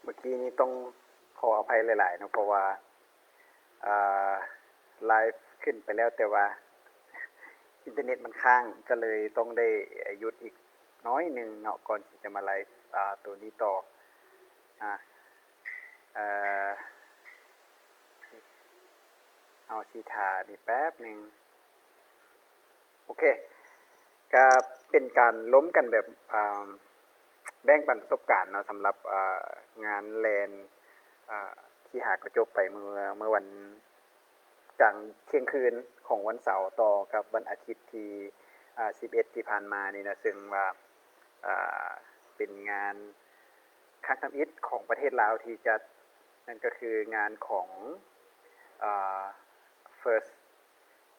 ເມື່ອກີ້ນີ້ຕ້ອງຂໍອະໄພຫຼາຍໆເນາະ ເພາະວ່າ ເອີ ໄລຟ໌ຂຶ້ນໄປແລ້ວ ແຕ່ວ່າອິນເຕີເນັດມັນຄ້າງ ກໍເລີຍຕ້ອງໄດ້ຢຸດອີກໜ້ອຍໜຶ່ງເນາະ ກ່ອນທີ່ຈະມາໄລຟ໌ ອາ ໂຕນີ້ຕໍ່. ອາ ເອີ ເຮົາຊິຖ້ານີ້ແປັບໜຶ່ງ. ໂອເຄ ກະເປັນການລົມກັນແບບ ອາ ແບ່ງປັນປະສົບການເນາະ ສຳລັບ ອາ ງານແລ່ນ ອາ ທີ່ຫາກໍຈົບໄປເມື່ອ ເມື່ອວັນກາງທ່ຽງຄືນຂອງວັນເສົາ ຕໍ່ກັບວັນອາທິດທີ ອາ ສິບເອັດ ທີ່ຜ່ານມານີ້ນະ ເຊິ່ງວ່າ ອາ ເປັນງານຄັ້ງທຳອິດຂອງປະເທດລາວທີ່ຈັດ ນັ້ນກໍຄືງານຂອງ ອາ First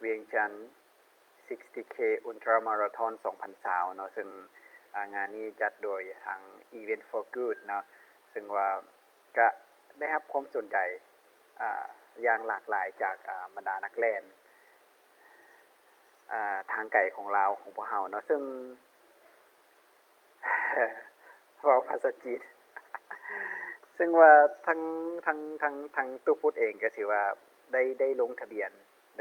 ວຽງຈັນ ຊິກຊິບເຄ Ultra Marathon ສອງພັນຊາວເນາະ ເຊິ່ງ ອາ ງານນີ້ຈັດໂດຍທາງ Event for Good ເນາະ ເຊິ່ງວ່າກະໄດ້ຮັບຄວາມສົນໃຈ ອາ ຢ່າງຫຼາກຫຼາຍຈາກ ອາ ບັນດານັກແລ່ນ ອາ ທາງໄກຂອງລາວຂອງພວກເຮົາເນາະ ເຊິ່ງ ເວົ້າພາສາຈີນ ເຊິ່ງວ່າທັງ ທັງ ທັງ ທັງຕູ້ພຸດເອງກໍຖືວ່າໄດ້ ໄດ້ລົງທະບຽນ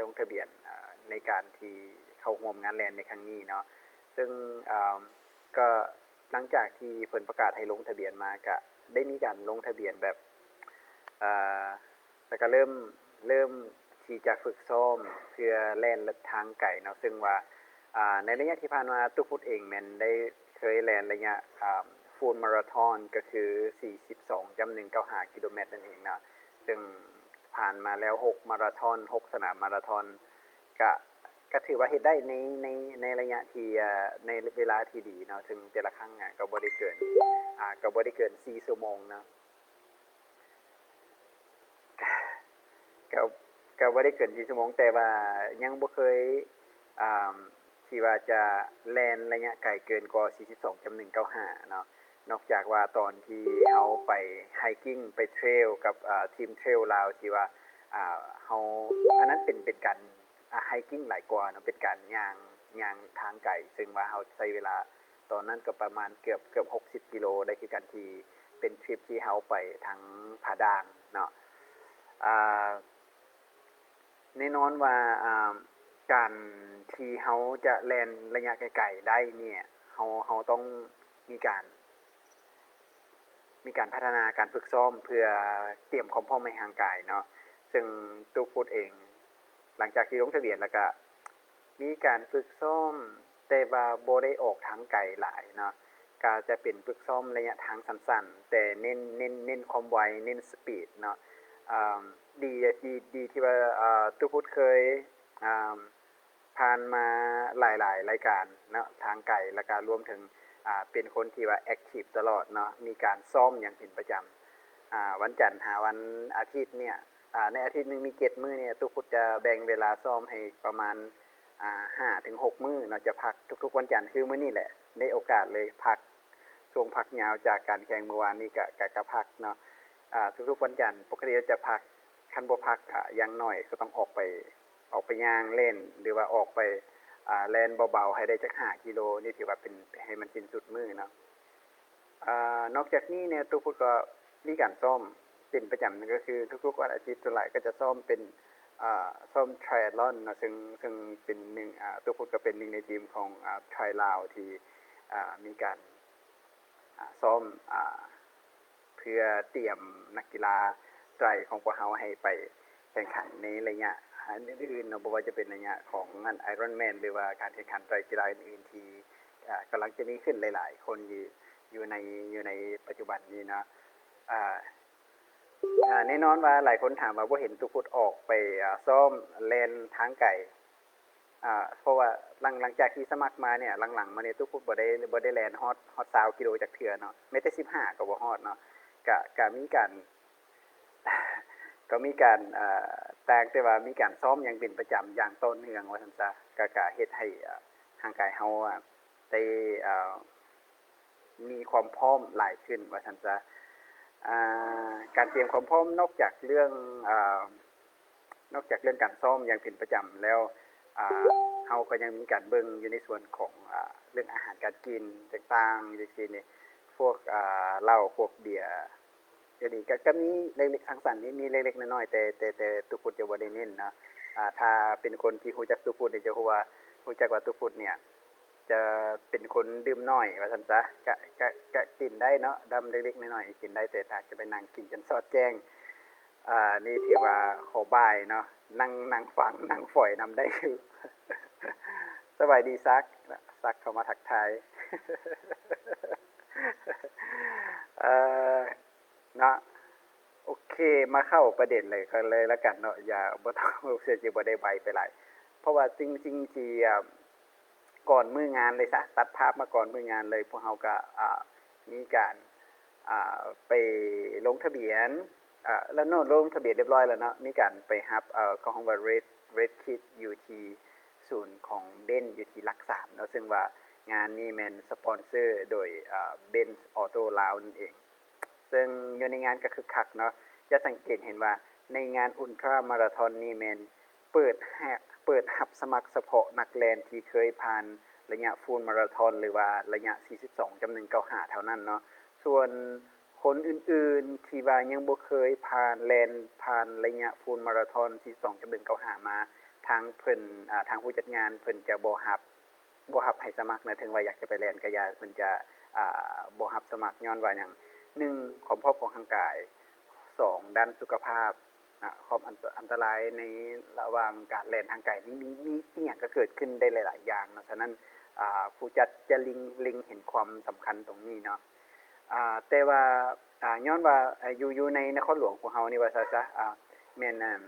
ລົງທະບຽນ ອາ ໃນການທີ່ເຂົ້າຮ່ວມງານແລ່ນໃນຄັ້ງນີ້ເນາະ ເຊິ່ງ ອາ ກໍຫຼັງຈາກທີ່ເພິ່ນປະກາດໃຫ້ລົງທະບຽນມາ ກະໄດ້ມີການລົງທະບຽນແບບ ອາ ແລ້ວກໍເລີ່ມ ເລີ່ມທີ່ຈະຝຶກຊ້ອມເພື່ອແລ່ນທາງໄກເນາະ ເຊິ່ງວ່າ ອາ ໃນໄລຍະທີ່ຜ່ານມາ ຕູ້ພຸດເອງແມ່ນໄດ້ເຄີຍແລ່ນໄລຍະ ອາ Full Marathon ກໍຄື ສີ່ສິບສອງຈຸດໜຶ່ງເກົ້າຫ້າ ກິໂລແມັດນັ້ນເອງເນາະ ເຊິ່ງຜ່ານມາແລ້ວ ຫົກ ມາລາທອນ ຫົກ ສະໜາມມາລາທອນ ກະ ກະຖືວ່າເຮັດໄດ້ໃນ ໃນ ໃນໄລຍະທີ່ ອາ ໃນເວລາທີ່ດີເນາະ ເຊິ່ງແຕ່ລະຄັ້ງ ອາ ກໍບໍ່ໄດ້ເກີນ ອາ ກໍບໍ່ໄດ້ເກີນ ສີ່ ຊົ່ວໂມງເນາະ. ກໍ ກໍບໍ່ໄດ້ເກີນສີ່ຊົ່ວໂມງ ແຕ່ວ່າຍັງບໍ່ເຄີຍ ອາ ທີ່ວ່າຈະແລ່ນໄລຍະໄກເກີນກວ່າ ສີ່ສິບສອງຈຸດໜຶ່ງເກົ້າຫ້າ ເນາະ ນອກຈາກວ່າຕອນທີ່ເຮົາໄປ hiking ໄປເທຣວກັບ ອາ ທີມເທຣວລາວ ທີ່ວ່າ ອາ ເຮົາ ອັນນັ້ນເປັນ ເປັນການ ອາ hiking ຫຼາຍກວ່າເນາະ ເປັນການຍ່າງ ຍ່າງທາງໄກ ເຊິ່ງວ່າເຮົາໃຊ້ເວລາຕອນນັ້ນກໍປະມານເກືອບ ເກືອບ ຫົກສິບ ກິໂລໄດ້ຄືກັນ ທີ່ເປັນທຣິບທີ່ເຮົາໄປທາງຜາດ່າງເນາະ ອາ ແນ່ນອນວ່າ ອາ ການທີ່ເຮົາຈະແລ່ນໄລຍະໄກໆໄດ້ນີ້ ເຮົາ ເຮົາຕ້ອງມີການ ມີການພັດທະນາການຝຶກຊ້ອມເພື່ອຕຽມຄວາມພ້ອມໃຫ້ຮ່າງກາຍເນາະ ເຊິ່ງຕູ້ພຸດເອງ ຫຼັງຈາກທີ່ລົງທະບຽນແລ້ວກະມີການຝຶກຊ້ອມ ແຕ່ວ່າບໍ່ໄດ້ອອກທາງໄກຫຼາຍເນາະ ກະຈະເປັນຝຶກຊ້ອມໄລຍະທາງສັ້ນໆ ແຕ່ເນັ້ນ ເນັ້ນ ເນັ້ນຄວາມໄວ ເນັ້ນສະປີດເນາະ ອາ ດີ ດີ ດີທີ່ວ່າ ອາ ຕູ້ພຸດເຄີຍ ອາ ຜ່ານມາຫຼາຍໆລາຍການເນາະ ທາງໄກ ແລ້ວກະລວມເຖິງ ອາ ເປັນຄົນທີ່ວ່າແອັກທີບຕະຫຼອດເນາະ ມີການຊ້ອມຢ່າງເປັນປະຈຳ ອາ ວັນຈັນຫາວັນອາທິດເນີ້ຍ ອາ ໃນອາທິດໜຶ່ງມີເຈັດມື້ເນີ້ຍ ຕູ້ພຸດຈະແບ່ງເວລາຊ້ອມໃຫ້ປະມານ ອາ ຫ້າເຖິງຫົກມື້ເນາະ ຈະພັກທຸກໆວັນຈັນ ຄືມື້ນີ້ແຫຼະ ໄດ້ໂອກາດເລີຍພັກ ຊ່ວງພັກຍາວຈາກການແຂ່ງມື້ວານນີ້ ກະ ກະ ກະພັກເນາະ ອາ ທຸກໆວັນຈັນ ປົກກະຕິຈະພັກ ຄັນບໍ່ພັກ ອາ ຢ່າງໜ້ອຍກໍຕ້ອງອອກໄປ ອອກໄປຍ່າງເລ່ນ ຫຼືວ່າອອກໄປ ອາ ແລ່ນເບົາໆໃຫ້ໄດ້ຈັກຫ້າກິໂລ ນີ້ຖືວ່າເປັນ ໃຫ້ມັນສິ້ນສຸດມື້ເນາະ. ອາ ນອກຈາກນີ້ແນ່ ຕູ້ພຸດກໍມີການຊ້ອມເປັນປະຈຳ ກໍຄືທຸກໆວັນອາທິດ ສ່ວນຫຼາຍກໍຈະຊ້ອມເປັນ ອາ ຊ້ອມໄທອະຫຼອນເນາະ ເຊິ່ງ ເຊິ່ງເປັນໜຶ່ງ ອາ ຕູ້ພຸດກໍເປັນໜຶ່ງໃນທີມຂອງ ອາ ໄທລາວ ທີ່ ອາ ມີການ ອາ ຊ້ອມ ອາ ເພື່ອຕຽມນັກກິລາໄຕຣຂອງພວກເຮົາໃຫ້ໄປແຂ່ງຂັນໃນໄລຍະ ອາ ອື່ນໆເນາະ ບໍ່ວ່າຈະເປັນໄລຍະຂອງອັນ Ironman ຫຼືວ່າການແຂ່ງຂັນໄຕຣກິລາອື່ນໆ ທີ່ ອາ ກຳລັງຈະມີຂຶ້ນຫຼາຍໆຄົນຢູ່ ຢູ່ໃນ ຢູ່ໃນປັດຈຸບັນນີ້ເນາະ ອາ ອາ ແນ່ນອນວ່າຫຼາຍຄົນຖາມວ່າບໍ່ເຫັນຕູ້ພຸດອອກໄປ ອາ ຊ້ອມແລ່ນທາງໄກ ອາ ເພາະວ່າຫຼັງ ຫຼັງຈາກທີ່ສະໝັກມາເນີ້ຍ ຫຼັງໆມານີ້ຕູ້ພຸດບໍ່ໄດ້ ບໍ່ໄດ້ແລ່ນຮອດ ຮອດຊາວກິໂລຈັກເທື່ອເນາະ ແມ້ແຕ່ສິບຫ້າກໍບໍ່ຮອດເນາະ ກະ ກະມີການ ກໍມີການ ອາ ຕ່າງແຕ່ວ່າມີການຊ້ອມຢ່າງເປັນປະຈຳ ຢ່າງຕໍ່ເນື່ອງວ່າຊັ້ນຊະ ກະ ກະເຮັດໃຫ້ ອາ ຮ່າງກາຍເຮົາ ອາ ໄດ້ ອາ ມີຄວາມພ້ອມຫຼາຍຂຶ້ນວ່າຊັ້ນຊະ ອາ ການຕຽມຄວາມພ້ອມນອກຈາກເລື່ອງ ອາ ນອກຈາກເລື່ອງການຊ້ອມຢ່າງເປັນປະຈຳແລ້ວ ອາ ເຮົາກໍຍັງມີການເບິ່ງຢູ່ໃນສ່ວນຂອງ ອາ ເລື່ອງອາຫານການກິນຕ່າງໆ ຈັ່ງຊີ້ນີ້ ພວກ ອາ ເຫຼົ້າ ພວກເບຍ ກໍດີ ກໍ ກໍມີເລັກໆ ສັງສັນນີ້ ມີເລັກໆ ນ້ອຍໆ ແຕ່ ແຕ່ ແຕ່ຕູ້ພຸດຈະບໍ່ໄດ້ເນັ້ນເນາະ. ອ່າ ຖ້າເປັນຄົນທີ່ຮູ້ຈັກຕູ້ພຸດນີ້ ຈະຮູ້ວ່າ ຮູ້ຈັກວ່າຕູ້ພຸດນີ້ຈະເປັນຄົນດື່ມໜ້ອຍວ່າຊັ້ນຊະ. ກະ ກະ ກະກິນໄດ້ເນາະ ດຳເລັກໆ ນ້ອຍໆ ກິນໄດ້ ແຕ່ຖ້າຈະໄປນັ່ງກິນຈົນສອດແຈ້ງ ອ່າ ນີ້ຖືວ່າຂໍບາຍເນາະ ນັ່ງ ນັ່ງຟັງ ນັ່ງຝອຍນຳໄດ້ຢູ່. ສະບາຍດີສັກ ສັກເຂົ້າມາທັກທາຍ ເອີ ເນາະ. ໂອເຄ ມາເຂົ້າປະເດັນເລີຍ ເລີຍລະກັນເນາະ. ຢ່າ ບໍ່ຕ້ອງ ເພື່ອຈະບໍ່ໄດ້ໄວໄປຫຼາຍ ເພາະວ່າສິ່ງ ສິ່ງທີ່ ອ່າ ກ່ອນມື້ງານເລີຍຊະ ຕັດພາບມາກ່ອນມື້ງານເລີຍ. ພວກເຮົາກໍ ອ່າ ມີການ ອ່າ ໄປລົງທະບຽນ ອ່າ ແລ້ວເນາະ ລົງທະບຽນຮຽບຮ້ອຍແລ້ວເນາະ. ມີການໄປຮັບ ເອີ ເຂົາເອີ້ນວ່າ ເຣດ ເຣດຄິດ ຢູ່ທີ່ສູນຂອງເບັນ ຢູ່ທີ່ຫຼັກສາມເນາະ ເຊິ່ງວ່າງານນີ້ແມ່ນສະປອນເຊີໂດຍ ເອີ ເບັນອໍໂຕ້ລາວນັ້ນເອງ. ເຊິ່ງຢູ່ໃນງານກໍຄຶກຄັກເນາະ ຈະສັງເກດເຫັນວ່າໃນງານອຸນທຣາມາຣາທອນນີ້ແມ່ນເປີດໃຫ້ ເປີດຮັບສະໝັກສະເພາະນັກແລ່ນທີ່ເຄີຍຜ່ານໄລຍະຟູລມາຣາທອນ ຫຼືວ່າໄລຍະສີ່ສິບສອງຈຸດໜຶ່ງເກົ້າຫ້າເທົ່ານັ້ນເນາະ. ສ່ວນຄົນອື່ນໆທີ່ວ່າຍັງບໍ່ເຄີຍຜ່ານ ແລ່ນຜ່ານໄລຍະຟູລມາຣາທອນສີ່ສິບສອງຈຸດໜຶ່ງເກົ້າຫ້າມາ ທາງເພິ່ນ ອ່າ ທາງຜູ້ຈັດງານເພິ່ນຈະບໍ່ຮັບ ບໍ່ຮັບໃຫ້ສະໝັກນະ ເຖິງວ່າຢາກຈະໄປແລ່ນກໍຢ່າ ເພິ່ນຈະ ອ່າ ບໍ່ຮັບສະໝັກ ຍ້ອນວ່າຫຍັງ? ໜຶ່ງ ຄວາມພ້ອມຂອງຮ່າງກາຍ, ສອງ ດ້ານສຸຂະພາບນະ ຄວາມອັນຕະ ອັນຕະລາຍໃນລະຫວ່າງການແລ່ນທາງໄກນີ້ ມີ ມີອີ່ຫຍັງກໍເກີດຂຶ້ນໄດ້ຫຼາຍໆຢ່າງເນາະ. ສະນັ້ນ ອ່າ ຜູ້ຈັດຈະເລັງ ເລັງເຫັນຄວາມສຳຄັນຕົງນີ້ເນາະ. ອ່າ ແຕ່ວ່າ ອ່າ ຍ້ອນວ່າ ອ່າ ຢູ່ ຢູ່ໃນນະຄອນຫຼວງຂອງເຮົານີ້ວ່າຊະ ຊະ ອ່າ ແມ່ນ ອ່າ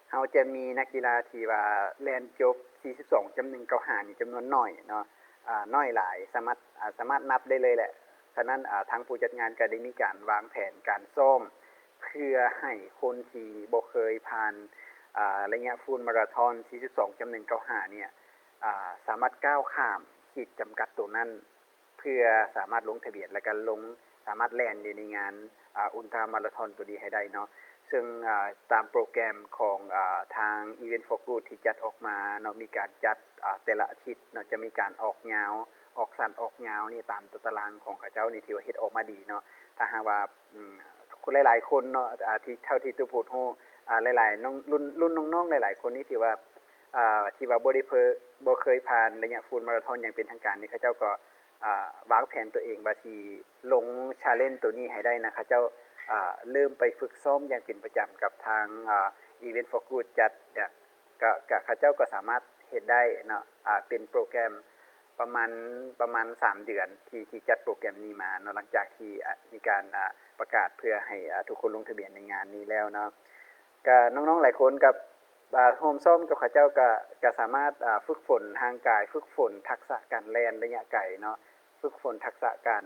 ເຮົາຈະມີນັກກິລາທີ່ວ່າແລ່ນຈົບສີ່ສິບສອງຈຸດໜຶ່ງເກົ້າຫ້ານີ້ຈຳນວນໜ້ອຍເນາະ ອ່າ ໜ້ອຍຫຼາຍ ສາມາດ ອ່າ ສາມາດນັບໄດ້ເລີຍແຫຼະ. ສະນັ້ນ ອ່າ ທາງຜູ້ຈັດງານກໍໄດ້ມີການວາງແຜນການຊ້ອມ ເພື່ອໃຫ້ຄົນທີ່ບໍ່ເຄີຍຜ່ານ ອ່າ ໄລຍະຟູລມາຣາທອນສີ່ສິບສອງຈຸດໜຶ່ງເກົ້າຫ້ານີ້ ອ່າ ສາມາດກ້າວຂ້າມຂີດຈຳກັດໂຕນັ້ນ ເພື່ອສາມາດລົງທະບຽນ ແລ້ວກໍລົງ ສາມາດແລ່ນຢູ່ໃນງານ ອ່າ ອຸນທຣາມາຣາທອນໂຕນີ້ໃຫ້ໄດ້ເນາະ. ເຊິ່ງ ອ່າ ຕາມໂປຣແກຣມຂອງ ອ່າ ທາງ Event for Good ທີ່ຈັດອອກມາເນາະ ມີການຈັດ ອ່າ ແຕ່ລະອາທິດເນາະ ຈະມີການອອກຍາວ ອອກສັ້ນ ອອກຍາວນີ້ ຕາມຕາຕະລາງຂອງເຂົາເຈົ້ານີ້ ຖືວ່າເຮັດອອກມາດີເນາະ. ຖ້າຫາກວ່າ ອືມ ຄົນຫຼາຍໆຄົນເນາະ ອ່າ ທີ່ ເທົ່າທີ່ຕູ້ພຸດຮູ້ ອ່າ ຫຼາຍໆ ນ້ອງ ລຸ້ນ ລຸ້ນນ້ອງໆຫຼາຍໆຄົນນີ້ ທີ່ວ່າ ອ່າ ທີ່ວ່າບໍ່ໄດ້ເຄີຍ ບໍ່ເຄີຍຜ່ານໄລຍະຟູລມາຣາທອນຢ່າງເປັນທາງການນີ້ ເຂົາເຈົ້າກໍ ອ່າ ວາງແຜນຕົວເອງວ່າຊິລົງ challenge ໂຕນີ້ໃຫ້ໄດ້ນະ. ເຂົາເຈົ້າ ອ່າ ເລີ່ມໄປຝຶກຊ້ອມຢ່າງເປັນປະຈຳກັບທາງ ອ່າ Event for Good ຈັດ ກະ ກະ ເຂົາເຈົ້າກໍສາມາດເຮັດໄດ້ເນາະ. ອ່າ ເປັນໂປຣແກຣມປະມານ ປະມານສາມເດືອນ ທີ່ ທີ່ຈັດໂປຣແກຣມນີ້ມາເນາະ ຫຼັງຈາກທີ່ ອ່າ ມີການ ອ່າ ປະກາດເພື່ອໃຫ້ ອ່າ ທຸກຄົນລົງທະບຽນໃນງານນີ້ແລ້ວເນາະ. ກະນ້ອງໆຫຼາຍຄົນກັບ ອ່າ ຮ່ວມຊ້ອມກັບເຂົາເຈົ້າ ກະ ກະສາມາດ ອ່າ ຝຶກຝົນຮ່າງກາຍ ຝຶກຝົນທັກສະການແລ່ນໄລຍະໄກເນາະ ຝຶກຝົນທັກສະການ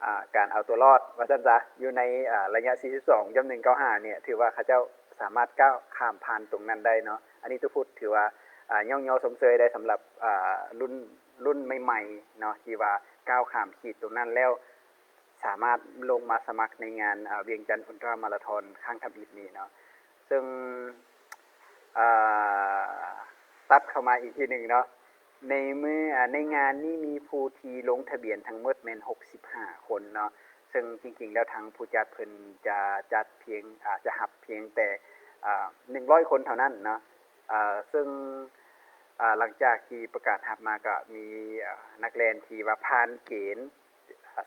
ອ່າ ການເອົາຕົວລອດວ່າຊັ້ນຊະ ຢູ່ໃນ ອ່າ ໄລຍະສີ່ສິບສອງຈຸດໜຶ່ງເກົ້າຫ້ານີ້ ຖືວ່າເຂົາເຈົ້າສາມາດກ້າວຂ້າມຜ່ານຕົງນັ້ນໄດ້ເນາະ. ອັນນີ້ຕູ້ພຸດຖືວ່າ ອ່າ ຍ້ອງຍໍຊົມເຊີຍໄດ້ສຳລັບ ອ່າ ລຸ້ນ ລຸ້ນໃໝ່ໆເນາະ ທີ່ວ່າກ້າວຂ້າມຂີດຕົງນັ້ນແລ້ວ ສາມາດລົງມາສະໝັກໃນງານ ອ່າ ວຽງຈັນອຸນທຣາມາຣາທອນຄັ້ງທຳອິດນີ້ເນາະ. ເຊິ່ງ ອ່າ ຕັດເຂົ້າມາອີກທີໜຶ່ງເນາະ ໃນມື້ ອ່າ ໃນງານນີ້ມີຜູ້ທີ່ລົງທະບຽນທັງໝົດແມ່ນຫົກສິບຫ້າຄົນເນາະ. ເຊິ່ງຈິງໆແລ້ວທາງຜູ້ຈັດເພິ່ນຈະຈັດພຽງ ອ່າ ຈະຮັບພຽງແຕ່ ອ່າ ໜຶ່ງຮ້ອຍຄົນເທົ່ານັ້ນເນາະ. ເຊິ່ງ ອ່າ ຫຼັງຈາກທີ່ປະກາດຮັບມາ ກໍມີ ອ່າ ນັກແລ່ນທີ່ວ່າຜ່ານເກນ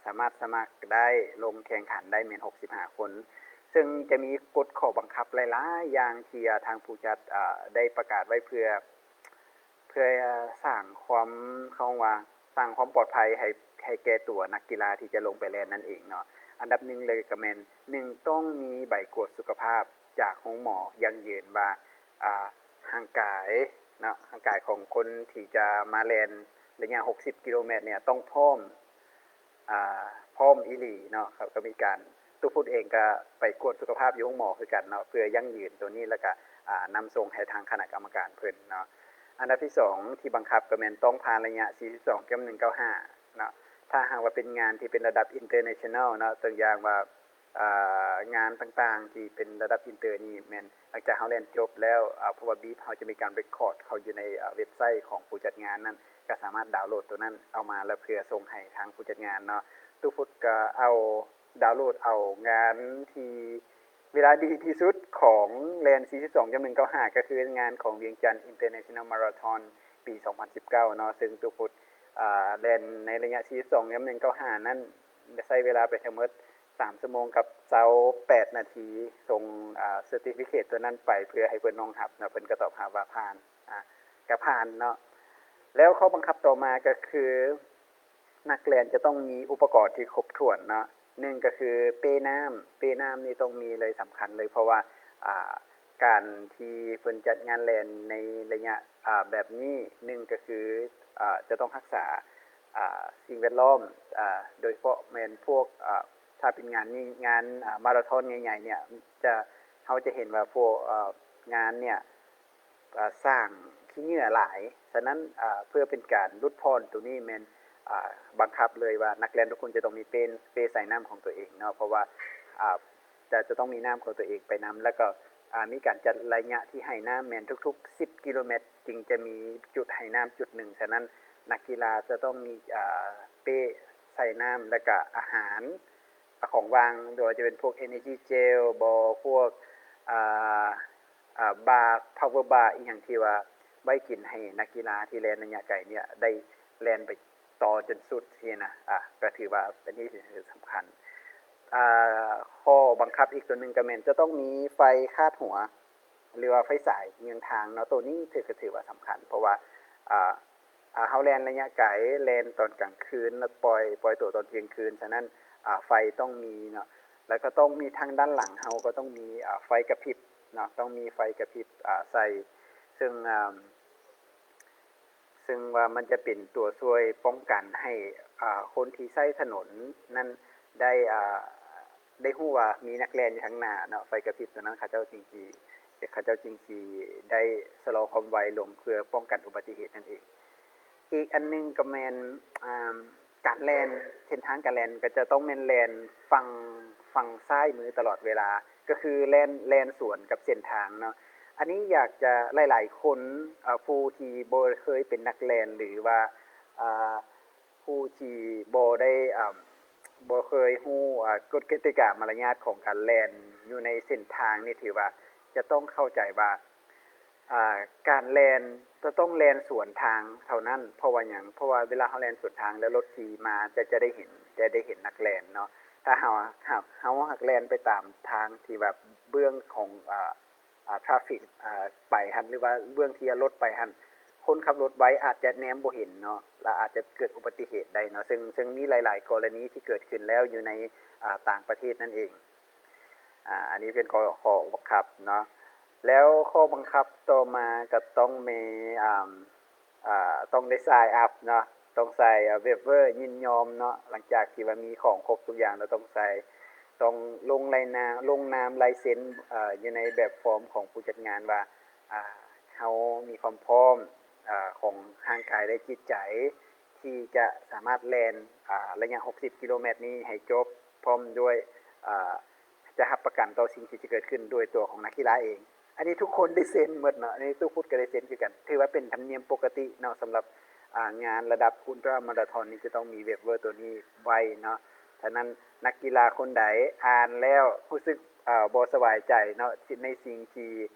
ສາມາດສະໝັກໄດ້ ລົງແຂ່ງຂັນໄດ້ແມ່ນຫົກສິບຫ້າຄົນ. ເຊິ່ງຈະມີກົດຂໍ້ບັງຄັບຫຼາຍໆຢ່າງທີ່ ອ່າ ທາງຜູ້ຈັດ ອ່າ ໄດ້ປະກາດໄວ້ເພື່ອ ເພື່ອສ້າງຄວາມ ເຂົາເອີ້ນວ່າ ສ້າງຄວາມປອດໄພໃຫ້ ໃຫ້ແກ່ຕົວນັກກິລາທີ່ຈະລົງໄປແລ່ນນັ້ນເອງເນາະ. ອັນດັບໜຶ່ງເລີຍກໍແມ່ນ ໜຶ່ງ ຕ້ອງມີໃບກວດສຸຂະພາບຈາກໂຮງໝໍຢັ້ງຢືນວ່າ ອ່າ ຮ່າງກາຍເນາະ ຮ່າງກາຍຂອງຄົນທີ່ຈະມາແລ່ນໄລຍະຫົກສິບກິໂລແມັດນີ້ຕ້ອງພ້ອມ ອ່າ ພ້ອມອີ່ຫຼີເນາະ. ເຂົາກໍມີການ ຕູ້ພຸດເອງກໍໄປກວດສຸຂະພາບຢູ່ໂຮງໝໍຄືກັນເນາະ ເພື່ອຢັ້ງຢືນໂຕນີ້ ແລ້ວກໍ ອ່າ ນຳສົ່ງໃຫ້ທາງຄະນະກຳມະການເພິ່ນເນາະ. ອັນດັບທີສອງທີ່ບັງຄັບກໍແມ່ນຕ້ອງຜ່ານໄລຍະສີ່ສິບສອງຈຸດໜຶ່ງເກົ້າຫ້າເນາະ. ຖ້າຫາກວ່າເປັນງານທີ່ເປັນລະດັບ international ເນາະ ຕົວຢ່າງວ່າ ອ່າ ງານຕ່າງໆທີ່ເປັນລະດັບ inter ນີ້ແມ່ນ ຫຼັງຈາກເຮົາແລ່ນຈົບແລ້ວ ອ່າ ເພາະວ່າ beep ເຮົາຈະມີການ record ເຂົ້າຢູ່ໃນ ອ່າ ເວັບໄຊຂອງຜູ້ຈັດງານນັ້ນ ກໍສາມາດດາວໂຫຼດໂຕນັ້ນເອົາມາ ແລ້ວເພື່ອສົ່ງໃຫ້ທາງຜູ້ຈັດງານເນາະ. ຕູ້ພຸດກໍເອົາ ດາວໂຫຼດເອົາງານທີ່ເວລາດີທີ່ສຸດຂອງແລ່ນສີ່ສິບສອງຈຸດໜຶ່ງເກົ້າຫ້າ ກໍຄືງານຂອງວຽງຈັນ International Marathon ປີສອງພັນສິບເກົ້າເນາະ ເຊິ່ງຕູ້ພຸດ ອ່າ ແລ່ນໃນໄລຍະສີ່ສິບສອງຈຸດໜຶ່ງເກົ້າຫ້ານັ້ນ ໃຊ້ເວລາໄປທັງໝົດສາມຊົ່ວໂມງກັບຊາວແປດນາທີ ສົ່ງ ອ່າ ເຊີຕິຟິເຄດຕົວນັ້ນໄປເພື່ອໃຫ້ເພິ່ນຮອງຮັບເນາະ ເພິ່ນກໍຕອບຮັບວ່າຜ່ານ ອ່າ ກໍຜ່ານເນາະ. ແລ້ວຂໍ້ບັງຄັບຕໍ່ມາກໍຄື ນັກແລ່ນຈະຕ້ອງມີອຸປະກອນທີ່ຄົບຖ້ວນເນາະ ໜຶ່ງກໍຄືເປ້ນ້ຳ ເປ້ນ້ຳນີ້ຕ້ອງມີເລີຍ ສຳຄັນເລີຍ ເພາະວ່າ ອ່າ ການທີ່ເພິ່ນຈັດງານແລ່ນໃນໄລຍະ ອ່າ ແບບນີ້ ໜຶ່ງກໍຄື ອ່າ ຈະຕ້ອງຮັກສາ ອ່າ ສິ່ງແວດລ້ອມ ອ່າ ໂດຍສະເພາະແມ່ນພວກ ອ່າ ຖ້າເປັນງານນີ້ ງານ ອ່າ ມາລາທອນໃຫຍ່ໆ ເນ່ຍ ຈະ ເຮົາຈະເຫັນວ່າພວກ ເອີ ງານເນ່ຍ ເອີ ສ້າງຂີ້ເຫຍື້ອຫຼາຍ. ສະນັ້ນ ເອີ ເພື່ອເປັນການຫຼຸດຜ່ອນໂຕນີ້ແມ່ນ ເອີ ບັງຄັບເລີຍວ່ານັກແລ່ນທຸກຄົນຈະຕ້ອງມີເປ້ ເປ້ໃສ່ນ້ຳຂອງຕົວເອງເນາະ ເພາະວ່າ ເອີ ຈະ ຈະຕ້ອງມີນ້ຳຂອງຕົວເອງໄປນຳ ແລ້ວກໍ ເອີ ມີການຈັດໄລຍະທີ່ໃຫ້ນ້ຳແມ່ນທຸກໆສິບກິໂລແມັດ ຈຶ່ງຈະມີຈຸດໃຫ້ນ້ຳຈຸດໜຶ່ງ. ສະນັ້ນນັກກິລາຈະຕ້ອງມີ ເອີ ເປ້ໃສ່ນ້ຳ ແລ້ວກໍອາຫານ ຂອງຫວ່າງ ບໍ່ວ່າຈະເປັນພວກ Energy Gel ບໍ່ ພວກ ອ່າ ອ່າ Bar Power Bar ອີ່ຫຍັງທີ່ວ່າໄວ້ກິນໃຫ້ນັກກິລາທີ່ແລ່ນໄລຍະໄກເນ່ຍ ໄດ້ແລ່ນໄປຕໍ່ຈົນສຸດຊີ້ນະ ອ່າ ກໍຖືວ່າອັນນີ້ສຳຄັນ. ອ່າ ຂໍ້ບັງຄັບອີກຕົວໜຶ່ງກໍແມ່ນຈະຕ້ອງມີໄຟຄາດຫົວ ຫຼືວ່າໄຟສາຍເຍືອງທາງເນາະ ໂຕນີ້ຖື ກໍຖືວ່າສຳຄັນ ເພາະວ່າ ອ່າ ອ່າ ເຮົາແລ່ນໄລຍະໄກ ແລ່ນຕອນກາງຄືນ ແລ້ວປ່ອຍ ປ່ອຍຕົວຕອນທ່ຽງຄືນ ສະນັ້ນ ອ່າ ໄຟຕ້ອງມີເນາະ ແລ້ວກໍຕ້ອງມີທາງດ້ານຫຼັງເຮົາກໍຕ້ອງມີ ອ່າ ໄຟກະພິບເນາະ ຕ້ອງມີໄຟກະພິບ ອ່າ ໃສ່ ເຊິ່ງ ອ່າ ເຊິ່ງວ່າມັນຈະເປັນຕົວຊ່ວຍປ້ອງກັນໃຫ້ ອ່າ ຄົນທີ່ໃຊ້ຖະໜົນນັ້ນໄດ້ ອ່າ ໄດ້ຮູ້ວ່າມີນັກແລ່ນຢູ່ທາງໜ້າເນາະ ໄຟກະພິບຕົວນັ້ນ ເຂົາເຈົ້າຈຶ່ງຊິ ເຂົາເຈົ້າຈຶ່ງຊິໄດ້ຊະລໍຄວາມໄວລົງເພື່ອປ້ອງກັນອຸບັດຕິເຫດນັ້ນເອງ. ອີກອັນໜຶ່ງກໍແມ່ນ ອ່າ ການແລ່ນ ເສັ້ນທາງການແລ່ນກໍຈະຕ້ອງແມ່ນແລ່ນຝັ່ງ ຝັ່ງຊ້າຍມືຕະຫຼອດເວລາ ກໍຄືແລ່ນ ແລ່ນສວນກັບເສັ້ນທາງເນາະ. ອັນນີ້ຢາກຈະ ຫຼາຍໆຄົນ ເອີ ຜູ້ທີ່ບໍ່ເຄີຍເປັນນັກແລ່ນ ຫຼືວ່າ ອ່າ ຜູ້ທີ່ບໍ່ໄດ້ ອ່າ ບໍ່ເຄີຍຮູ້ ອ່າ ກົດກະຕິກາມາລະຍາດຂອງການແລ່ນຢູ່ໃນເສັ້ນທາງນີ້ ຖືວ່າຈະຕ້ອງເຂົ້າໃຈວ່າ ອ່າ ການແລ່ນຈະຕ້ອງແລ່ນສວນທາງເທົ່ານັ້ນ. ເພາະວ່າຫຍັງ? ເພາະວ່າເວລາເຮົາແລ່ນສວນທາງແລ້ວລົດຂີ່ມາ ຈະ ຈະໄດ້ເຫັນ ຈະໄດ້ເຫັນນັກແລ່ນເນາະ. ຖ້າເຮົາ ເຮົາ ເຮົາຫາກແລ່ນໄປຕາມທາງທີ່ແບບເບື້ອງຂອງ ອ່າ ອ່າ traffic ອ່າ ໄປຫັ້ນ ຫຼືວ່າເບື້ອງທີ່ລົດໄປຫັ້ນ ຄົນຂັບລົດໄວອາດຈະແນມບໍ່ເຫັນເນາະ ແລະ ອາດຈະເກີດອຸບັດຕິເຫດໄດ້ເນາະ ເຊິ່ງ ເຊິ່ງມີຫຼາຍໆກໍລະນີທີ່ເກີດຂຶ້ນແລ້ວຢູ່ໃນ ອ່າ ຕ່າງປະເທດນັ້ນເອງ. ອ່າ ອັນນີ້ເປັນຂໍ້ ຂໍ້ບັງຄັບເນາະ ແລ້ວຂໍ້ບັງຄັບຕໍ່ມາກໍຕ້ອງມີ ອ່າ ອ່າ ຕ້ອງໄດ້ sign up ເນາະ ຕ້ອງໃສ່ waiver ຍິນຍອມເນາະ ຫຼັງຈາກທີ່ວ່າມີຂອງຄົບທຸກຢ່າງແລ້ວ ຕ້ອງໃສ່ ຕ້ອງລົງລາຍນາມ ລົງນາມລາຍເຊັນ ເອີ ຢູ່ໃນແບບຟອມຂອງຜູ້ຈັດງານວ່າ ອ່າ ເຮົາມີຄວາມພ້ອມ ອ່າ ຂອງຮ່າງກາຍ ແລະ ຈິດໃຈ ທີ່ຈະສາມາດແລ່ນ ອ່າ ໄລຍະຫົກສິບກິໂລແມັດນີ້ໃຫ້ຈົບ ພ້ອມດ້ວຍ ອ່າ ຈະຮັບປະກັນຕໍ່ສິ່ງທີ່ຈະເກີດຂຶ້ນດ້ວຍຕົວຂອງນັກກິລາເອງ. ອັນນີ້ທຸກຄົນໄດ້ເຊັນໝົດເນາະ ອັນນີ້ຕູ້ພຸດກໍໄດ້ເຊັນຄືກັນ. ຖືວ່າເປັນທຳນຽມປົກກະຕິເນາະ ສຳລັບ ອ່າ ງານລະດັບອຸນຕຣາມາລາທອນນີ້ຈະຕ້ອງມີ waiver ຕົວນີ້ໄວ້ເນາະ. ສະນັ້ນນັກກິລາຄົນໃດອ່ານແລ້ວຮູ້ສຶກ ເອີ ບໍ່ສະບາຍໃຈເນາະ ໃນສິ່ງທີ່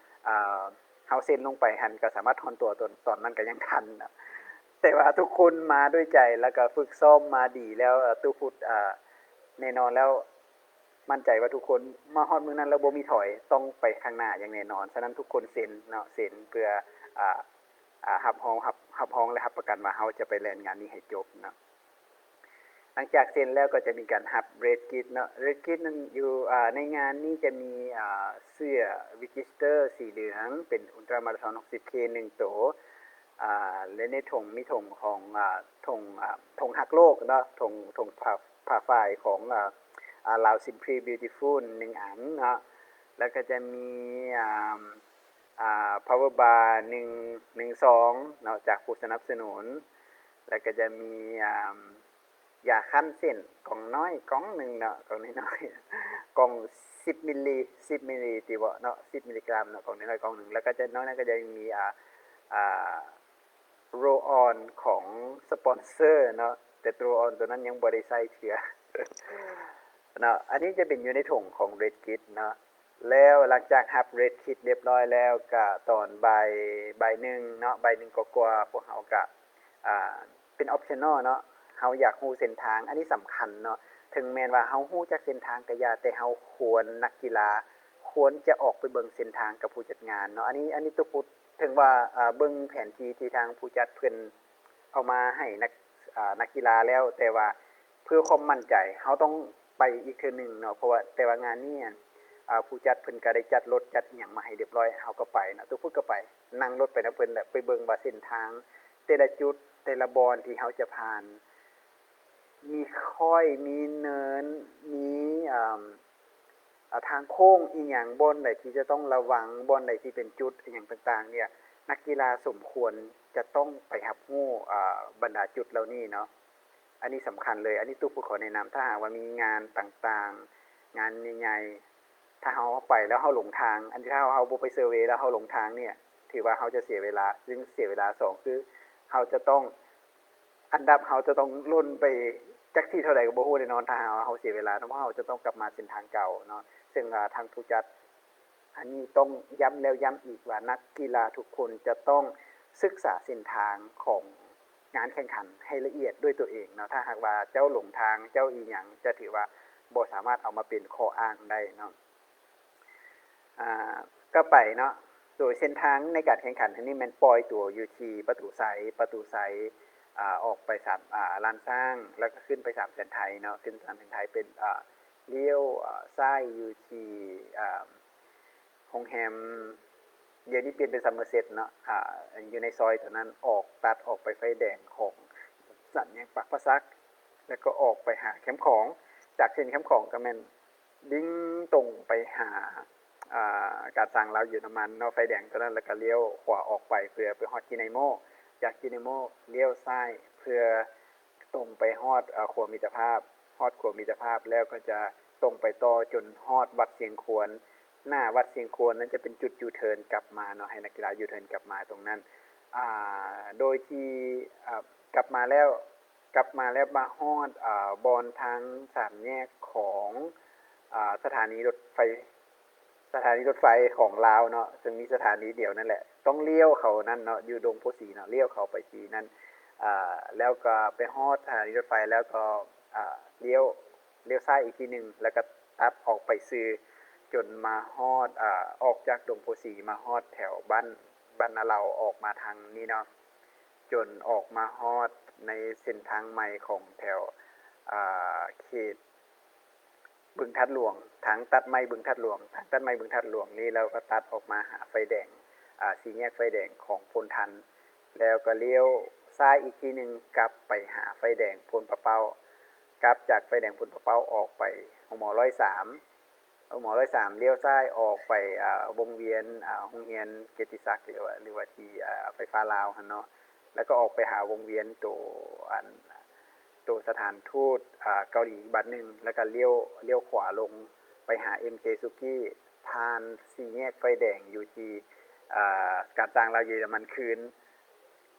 ເອີ ເຮົາເຊັນລົງໄປຫັ້ນ ກໍສາມາດຖອນຕົວຕອນ ຕອນນັ້ນກໍຍັງທັນເນາະ. ແຕ່ວ່າທຸກຄົນມາດ້ວຍໃຈ ແລ້ວກໍຝຶກຊ້ອມມາດີແລ້ວ ເອີ ຕູ້ພຸດ ເອີ ແນ່ນອນແລ້ວ ໝັ້ນໃຈວ່າທຸກຄົນມາຮອດມື້ນັ້ນແລ້ວບໍ່ມີຖອຍ ຕ້ອງໄປຂ້າງໜ້າຢ່າງແນ່ນອນ. ສະນັ້ນທຸກຄົນເຊັນເນາະ ເຊັນເພື່ອ ອ່າ ອ່າ ຮັບຮອງ ຮັບ ຮັບຮອງ ແລະ ຮັບປະກັນວ່າເຮົາຈະໄປແລ່ນງານນີ້ໃຫ້ຈົບເນາະ. ຫຼັງຈາກເຊັນແລ້ວກໍຈະມີການຮັບ red kit ເນາະ red kit ນັ້ນຢູ່ ອ່າ ໃນງານນີ້ຈະມີ ອ່າ ເສື້ອ register ສີເຫຼືອງ ເປັນ ultramarathon ຫົກສິບ K ໜຶ່ງໂຕ ອ່າ ແລະ ໃນຖົງມີຖົງຂອງ ອ່າ ຖົງ ອ່າ ຖົງຮັກໂລກເນາະ ຖົງ ຖົງຜ້າ ຜ້າຝ້າຍຂອງ ອ່າ ອ່າ Lao Simply Beautiful ໜຶ່ງອັນເນາະ ແລ້ວກໍຈະມີ ອ່າ ອ່າ power bar ໜຶ່ງ ໜຶ່ງຊອງເນາະ ຈາກຜູ້ສະໜັບສະໜູນ ແລ້ວກໍຈະມີ ອ່າ ຢາຄັ້ນເສັ້ນ ກ່ອງນ້ອຍກ່ອງໜຶ່ງເນາະ ກ່ອງນ້ອຍໆ ກ່ອງສິບມິລລີ ສິບມິລລີຕິເບາະເນາະ ສິບມິລລີກຣາມເນາະ ກ່ອງນ້ອຍໆກ່ອງໜຶ່ງ ແລ້ວກໍຈະ ນອກນັ້ນກໍຈະມີ ອ່າ ອ່າ roll on ຂອງສະປອນເຊີເນາະ ແຕ່ roll on ຕົວນັ້ນຍັງບໍ່ໄດ້ໃຊ້ເທື່ອ. ເນາະ ອັນນີ້ຈະເປັນຢູ່ໃນຖົງຂອງ Red Kit ເນາະ. ແລ້ວຫຼັງຈາກຮັບ Red Kit ຮຽບຮ້ອຍແລ້ວ ກະຕອນບ່າຍ ບ່າຍໜຶ່ງເນາະ ບ່າຍໜຶ່ງກວ່າໆ ພວກເຮົາກະ ອ່າ ເປັນ optional ເນາະ ເຮົາຢາກຮູ້ເສັ້ນທາງ ອັນນີ້ສຳຄັນເນາະ. ເຖິງແມ່ນວ່າເຮົາຮູ້ຈັກເສັ້ນທາງກະຢ່າ ແຕ່ເຮົາຄວນ ນັກກິລາຄວນຈະອອກໄປເບິ່ງເສັ້ນທາງກັບຜູ້ຈັດງານເນາະ. ອັນນີ້ ອັນນີ້ຕຸພຸດ ເຖິງວ່າ ເບິ່ງແຜນທີ່ທີ່ທາງຜູ້ຈັດເພິ່ນເອົາມາໃຫ້ນັກ ອ່າ ນັກກິລາແລ້ວ ແຕ່ວ່າເພື່ອຄວາມໝັ້ນໃຈ ເຮົາຕ້ອງໄປອີກເທື່ອໜຶ່ງເນາະ ເພາະວ່າແຕ່ວ່າງານນີ້ ອ່າ ຜູ້ຈັດເພິ່ນກະໄດ້ຈັດລົດຈັດອີ່ຫຍັງມາໃຫ້ຮຽບຮ້ອຍ ເຮົາກະໄປເນາະ ຕຸພຸດກະໄປ ນັ່ງລົດໄປນຳເພິ່ນ ແລະ ໄປເບິ່ງວ່າເສັ້ນທາງແຕ່ລະຈຸດ ແຕ່ລະບ່ອນທີ່ເຮົາຈະຜ່ານ ມີຄ້ອຍ ມີເນີນ ມີ ອ່າ ອ່າ ທາງໂຄ້ງອີ່ຫຍັງ ບ່ອນໃດທີ່ຈະຕ້ອງລະວັງ ບ່ອນໃດທີ່ເປັນຈຸດອີ່ຫຍັງຕ່າງໆ ເນ່ຍ ນັກກິລາສົມຄວນຈະຕ້ອງໄປຮັບຮູ້ ອ່າ ບັນດາຈຸດເຫຼົ່ານີ້ເນາະ. ອັນນີ້ສຳຄັນເລີຍ ອັນນີ້ຕຸພຸດຂໍແນະນຳ ຖ້າຫາກວ່າມີງານຕ່າງໆ ງານໃຫຍ່ໆ ຖ້າເຮົາໄປແລ້ວເຮົາຫຼົງທາງ ອັນນີ້ຖ້າເຮົາ ເຮົາບໍ່ໄປ survey ແລ້ວເຮົາຫຼົງທາງເນ່ຍ ຖືວ່າເຮົາຈະເສຍເວລາ ຊຶ່ງເສຍເວລາ. ສອງ ຄືເຮົາຈະຕ້ອງ ອັນດັບເຮົາຈະຕ້ອງຫຼົ່ນໄປຈັກທີເທົ່າໃດກະບໍ່ຮູ້ແນ່ນອນ ຖ້າຫາກວ່າເຮົາເສຍເວລາເນາະ ເພາະເຮົາຈະຕ້ອງກັບມາເສັ້ນທາງເກົ່າເນາະ. ເຊິ່ງ ອ່າ ທາງຜູ້ຈັດ ອັນນີ້ຕ້ອງຢ້ຳແລ້ວຢ້ຳອີກວ່າ ນັກກິລາທຸກຄົນຈະຕ້ອງສຶກສາເສັ້ນທາງຂອງງານແຂ່ງຂັນໃຫ້ລະອຽດດ້ວຍຕົວເອງເນາະ. ຖ້າຫາກວ່າເຈົ້າຫຼົງທາງ ເຈົ້າອີ່ຫຍັງ ຈະຖືວ່າບໍ່ສາມາດເອົາມາເປັນຂໍ້ອ້າງໄດ້ເນາະ. ອ່າ ກະໄປເນາະ ໂດຍເສັ້ນທາງໃນການແຂ່ງຂັນຄັ້ງນີ້ແມ່ນປ່ອຍຕົວຢູ່ທີ່ປະຕູໄຊ, ປະຕູໄຊ ອ່າ ອອກໄປສາມ ອ່າ ລ້ານຊ້າງ ແລ້ວກະຂຶ້ນໄປສາມແສນໄທເນາະ ຂຶ້ນສາມແສນໄທ ເປັນ ອ່າ ລ້ຽວ ອ່າ ຊ້າຍຢູ່ທີ່ ອ່າ ໂຮງແຮມ ດຽວນີ້ປ່ຽນເປັນ Somerset ເນາະ ອ່າ ຢູ່ໃນຊອຍຕົວນັ້ນ ອອກ ຕັດອອກໄປໄຟແດງຂອງສາມແຍກປາກປາສັກ ແລ້ວກໍອອກໄປຫາແຄມຂອງ ຈາກເສັ້ນແຄມຂອງກະແມ່ນ ດິ້ງຕົງໄປຫາ ອ່າ ການຊ່າງລາວເຢຍລະມັນເນາະ ໄຟແດງຕົວນັ້ນ ແລ້ວກະລ້ຽວຂວາອອກໄປເພື່ອໄປຮອດຈີໄນໂມ ຈາກຈີໄນໂມລ້ຽວຊ້າຍເພື່ອຕົງໄປຮອດ ເອີ ຂົວມິດຕະພາບ ຮອດຂົວມິດຕະພາບແລ້ວກະຈະຕົງໄປຕໍ່ຈົນຮອດວັດຊຽງຄວນ ໜ້າວັດຊຽງຄວນນັ້ນຈະເປັນຈຸດ U-turn ກັບມາເນາະ ໃຫ້ນັກກິລາ U-turn ກັບມາຕົງນັ້ນ ອ່າ ໂດຍທີ່ ອ່າ ກັບມາແລ້ວ ກັບມາແລ້ວມາຮອດ ອ່າ ບ່ອນທາງສາມແຍກຂອງ ອ່າ ສະຖານີລົດໄຟ ສະຖານີລົດໄຟຂອງລາວເນາະ ເຊິ່ງມີສະຖານີດຽວນັ້ນແຫຼະ ຕ້ອງລ້ຽວເຂົ້ານັ້ນເນາະ ຢູ່ດົງໂພສີເນາະ ລ້ຽວເຂົ້າໄປທີ່ນັ້ນ ອ່າ ແລ້ວກະໄປຮອດສະຖານີລົດໄຟແລ້ວກໍ ອ່າ ລ້ຽວ ລ້ຽວຊ້າຍອີກທີໜຶ່ງ ແລ້ວກະຕັດອອກໄປຊື່ ຈົນມາຮອດ ອ່າ ອອກຈາກດົງໂພສີມາຮອດແຖວບ້ານ ບ້ານນາເລົາ ອອກມາທາງນີ້ເນາະ ຈົນອອກມາຮອດໃນເສັ້ນທາງໃໝ່ຂອງແຖວ ອ່າ ເຂດບຶງທາດຫຼວງ ທາງຕັດໃໝ່ບຶງທາດຫຼວງ ທາງຕັດໃໝ່ບຶງທາດຫຼວງນີ້ ແລ້ວກະຕັດອອກມາຫາໄຟແດງ ອ່າ ສີ່ແຍກໄຟແດງຂອງໂພນທັນ ແລ້ວກະລ້ຽວຊ້າຍອີກທີໜຶ່ງ ກັບໄປຫາໄຟແດງໂພນປາເປົ້າ ກັບຈາກໄຟແດງໂພນປາເປົ້າອອກໄປໂຮງໝໍຮ້ອຍສາມ ໂຮງໝໍຮ້ອຍສາມ ລ້ຽວຊ້າຍອອກໄປ ອ່າ ວົງວຽນ ອ່າ ໂຮງຮຽນກຽດຕິສັກ ຫຼືວ່າ ຫຼືວ່າທີ່ ອ່າ ໄຟຟ້າລາວຫັ້ນເນາະ ແລ້ວກໍອອກໄປຫາວົງວຽນໂຕ ອັນ ໂຕສະຖານທູດ ອ່າ ເກົາຫຼີບາດໜຶ່ງ ແລ້ວກໍລ້ຽວ ລ້ຽວຂວາລົງໄປຫາ ເອັມເຄ ສຸກີ້ ຜ່ານສີ່ແຍກໄຟແດງຢູ່ທີ່ ອ່າ ການຊ່າງລາວເຢຍລະມັນຄືນ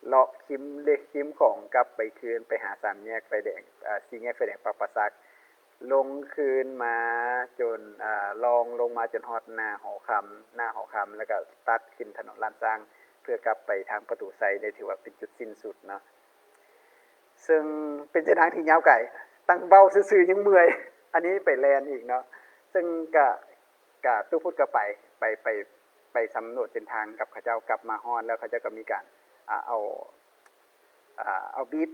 ເລາະຄິມ ເລະຄິມຂອງກັບໄປຄືນ ໄປຫາສາມແຍກໄຟແດງ ອ່າ ສີ່ແຍກໄຟແດງປາກປາສັກ ລົງຄືນມາຈົນ ອ່າ ລ່ອງລົງມາຈົນຮອດໜ້າຫໍຄຳ ໜ້າຫໍຄຳ ແລ້ວກະຕັດຂຶ້ນຖະໜົນລ້ານຊ້າງ ເພື່ອກັບໄປທາງປະຕູໄຊ ໄດ້ຖືວ່າເປັນຈຸດສິ້ນສຸດເນາະ. ເຊິ່ງເປັນເສັ້ນທາງທີ່ຍາວໄກ ຕັ້ງເວົ້າຊື່ໆຍັງເມື່ອຍ ອັນນີ້ໄປແລ່ນອີກເນາະ ເຊິ່ງກະ ກະຕຸພຸດກະໄປ ໄປ ໄປ ໄປສຳຫຼວດເສັ້ນທາງກັບເຂົາເຈົ້າ ກັບມາຮອດແລ້ວເຂົາເຈົ້າກະມີການ ອ່າ ເອົາ ອ່າ ເອົາບີບ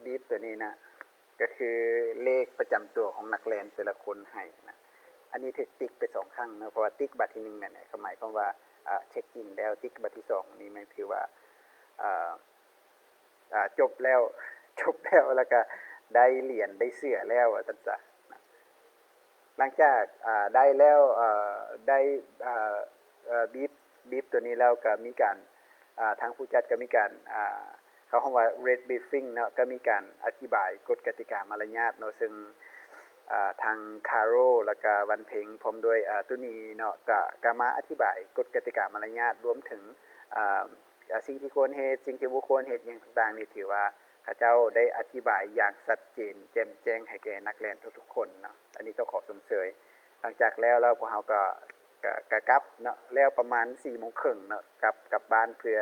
ບີບໂຕນີ້ນະ ກະຄືເລກປະຈຳຕົວຂອງນັກແລ່ນແຕ່ລະຄົນໃຫ້ນະ ອັນນີ້ຖືກຕິກໄປສອງຄັ້ງເນາະ ເພາະວ່າຕິກບາດທີໜຶ່ງນັ້ນ ກະໝາຍຄວາມວ່າ ອ່າ ເຊັກອິນແລ້ວ ຕິກບາດທີສອງນີ້ແມ່ນຖືວ່າ ອ່າ ອ່າ ຈົບແລ້ວ ຈົບແລ້ວ ແລ້ວກະໄດ້ຫຼຽນໄດ້ເສື້ອແລ້ວວ່າຊັ້ນສະ. ຫຼັງຈາກ ອ່າ ໄດ້ແລ້ວ ເອີ ໄດ້ ອ່າ ເອີ ບີບ ບີບໂຕນີ້ແລ້ວກະມີການ ອ່າ ທາງຜູ້ຈັດກະມີການ ອ່າ ເຂົາຮ້ອງວ່າ Red Briefing ເນາະ ກະມີການອະທິບາຍກົດກະຕິກາມາລະຍາດເນາະ ເຊິ່ງ ອ່າ ທາງ Carol ແລ້ວກະວັນເພັງ ພ້ອມດ້ວຍ ອ່າ ຕຸນີເນາະ ກະ ກະມາອະທິບາຍກົດກະຕິກາມາລະຍາດ ລວມເຖິງ ອ່າ ອ່າ ສິ່ງທີ່ຄວນເຮັດ ສິ່ງທີ່ບໍ່ຄວນເຮັດ ຫຍັງຕ່າງໆນີ້ ຖືວ່າ ເຂົາເຈົ້າໄດ້ອະທິບາຍຢ່າງຊັດເຈນແຈ່ມແຈ້ງໃຫ້ແກ່ນັກແລ່ນທຸກໆຄົນເນາະ. ອັນນີ້ຕ້ອງຂໍຊົມເຊີຍ. ຫຼັງຈາກແລ້ວ ແລ້ວພວກເຮົາກໍ ກໍ ກໍກັບເນາະ, ແລ້ວປະມານສີ່ໂມງເຄິ່ງເນາະ ກັບ ກັບບ້ານເພື່ອ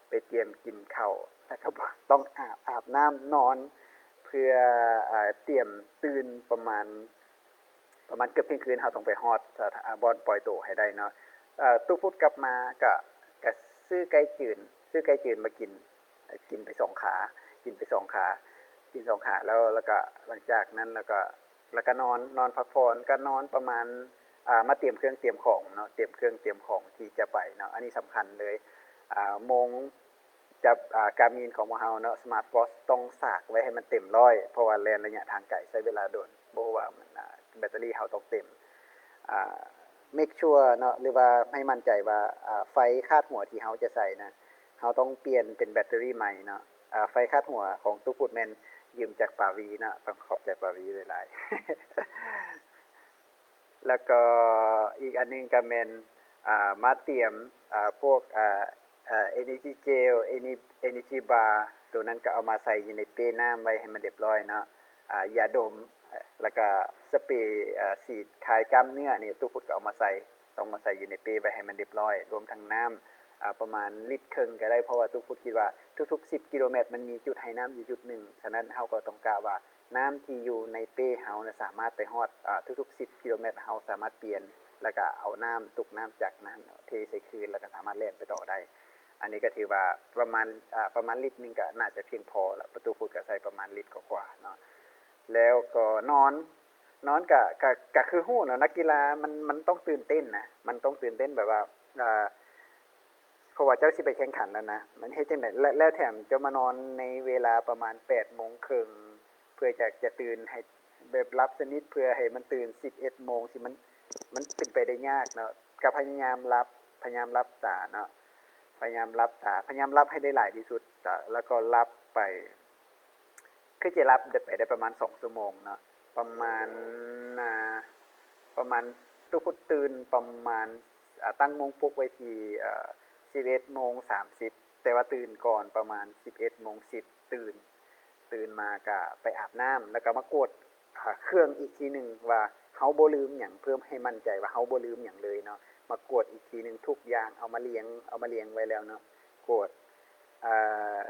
ໄປຕຽມກິນເຂົ້າ ແລ້ວກໍຕ້ອງອາບ ອາບນ້ຳນອນ ເພື່ອ ອາ ຕຽມຕື່ນປະມານ ປະມານເກືອບທ່ຽງຄືນ ເຮົາຕ້ອງໄປຮອດ ອາ ບ່ອນປ່ອຍໂຕໃຫ້ໄດ້ເນາະ. ອາ ຕູ້ພຸດກັບມາກະ ກະຊື້ໄກ່ຈືນ ຊື້ໄກ່ຈືນມາກິນ ກິນໄປສອງຂາ ກິນໄປສອງຂາ ກິນສອງຂາ ແລ້ວ ແລ້ວກະຫຼັງຈາກນັ້ນ ແລ້ວກະ ແລ້ວກະນອນ ນອນພັກຜ່ອນ ກະນອນປະມານ ອາ ມາຕຽມເຄື່ອງຕຽມຂອງເນາະ ຕຽມເຄື່ອງຕຽມຂອງທີ່ຈະໄປເນາະ. ອັນນີ້ສຳຄັນເລີຍ ອາ ໂມງ ຈັບ ອາ ກາມິນຂອງພວກເຮົາເນາະ ສະມາດວອດ ຕ້ອງສາກໄວ້ໃຫ້ມັນເຕັມຮ້ອຍ ເພາະວ່າແລ່ນໄລຍະທາງໄກໃຊ້ເວລາດົນ ບໍ່ຮູ້ວ່າມັນ ອາ ແບັດເຕີຣີເຮົາຕ້ອງເຕັມ ອາ ເມກຊວເນາະ ຫຼືວ່າໃຫ້ໝັ້ນໃຈວ່າ ອາ ໄຟຄາດຫົວທີ່ເຮົາຈະໃສ່ນະ ເຮົາຕ້ອງປ່ຽນເປັນແບັດເຕີຣີໃໝ່ເນາະ. ອາ ໄຟຄາດຫົວຂອງຕູ້ພຸດແມ່ນຢືມຈາກປາວີເນາະ ຕ້ອງຂອບໃຈປາວີຫຼາຍໆ. ແລ້ວກໍອີກອັນໜຶ່ງກໍແມ່ນ ອາ ມາຕຽມ ອາ ພວກ ອາ ອາ ເອເນີຈີເຈວ ເອເນີ ເອເນີຈີບາ ໂຕນັ້ນກໍເອົາມາໃສ່ຢູ່ໃນເປ້ນ້ຳໄວ້ໃຫ້ມັນຮຽບຮ້ອຍເນາະ. ອາ ຢາດົມ ແລ້ວກໍສະເປ ອາ ສີດຄາຍກ້າມເນື້ອນີ້ ຕູ້ພຸດກໍເອົາມາໃສ່ ຕ້ອງມາໃສ່ຢູ່ໃນເປ້ໄວ້ໃຫ້ມັນຮຽບຮ້ອຍ ລວມທັງນ້ຳ ອາ ປະມານລິດເຄິ່ງກໍໄດ້ ເພາະວ່າຕູ້ພຸດຄິດວ່າທຸກໆສິບກິໂລແມັດມັນມີຈຸດໃຫ້ນ້ຳຢູ່ຈຸດໜຶ່ງ. ສະນັ້ນເຮົາກໍຕ້ອງກະວ່າ ນ້ຳທີ່ຢູ່ໃນເປ້ເຮົານະ ສາມາດໄປຮອດ ອາ ທຸກໆສິບກິໂລແມັດ ເຮົາສາມາດປ່ຽນ ແລ້ວກະເອົານ້ຳ ຕຸກນ້ຳຈາກນັ້ນເທໃສ່ຄືນ ແລ້ວກະສາມາດແລ່ນໄປຕໍ່ໄດ້. ອັນນີ້ກະຖືວ່າປະມານ ອາ ປະມານລິດໜຶ່ງກະໜ້າຈະພຽງພໍລະ ຕູ້ພຸດກະໃສ່ປະມານລິດກວ່າໆເນາະ. ແລ້ວກໍນອນ ນອນກະ ກະ ກະຄືຮູ້ເນາະ ນັກກິລາມັນ ມັນຕ້ອງຕື່ນເຕັ້ນນະ ມັນຕ້ອງຕື່ນເຕັ້ນແບບວ່າ ອາ ເພາະວ່າເຈົ້າຊິໄປແຂ່ງຂັນແລ້ວນະ ມັນເຮັດຈັ່ງໃດ ແລະ ແລ້ວແຖມເຈົ້າມານອນໃນເວລາປະມານແປດໂມງເຄິ່ງ ເພື່ອຈະ ຈະຕື່ນໃຫ້ແບບຫຼັບສະໜິດ ເພື່ອໃຫ້ມັນຕື່ນສິບເອັດໂມງ ຊິມັນ ມັນເປັນໄປໄດ້ຍາກເນາະ. ກໍພະຍາຍາມຫຼັບ ພະຍາຍາມຫຼັບຕາເນາະ ພະຍາຍາມຫຼັບຕາ ພະຍາຍາມຫຼັບໃຫ້ໄດ້ຫຼາຍທີ່ສຸດ ແລ້ວກໍຫຼັບໄປ ຄືຈະຫຼັບໄດ້ໄປໄດ້ປະມານສອງຊົ່ວໂມງເນາະ ປະມານ ອ່າ ປະມານ ຕູ້ພຸດຕື່ນປະມານ ອ່າ ຕັ້ງໂມງປຸກໄວ້ທີ່ ເອີ ສິບເອັດໂມງສາມສິບ ແຕ່ວ່າຕື່ນກ່ອນປະມານສິບເອັດໂມງສິບ ຕື່ນ ຕື່ນມາກະໄປອາບນ້ຳ ແລ້ວກະມາກວດ ອ່າ ເຄື່ອງອີກທີໜຶ່ງວ່າເຮົາບໍ່ລືມຫຍັງ ເພື່ອໃຫ້ໝັ້ນໃຈວ່າເຮົາບໍ່ລືມຫຍັງເລີຍເນາະ ມາກວດອີກທີໜຶ່ງທຸກຢ່າງ ເອົາມາລຽງ ເອົາມາລຽງໄວ້ແລ້ວເນາະ ກວດ ເອີ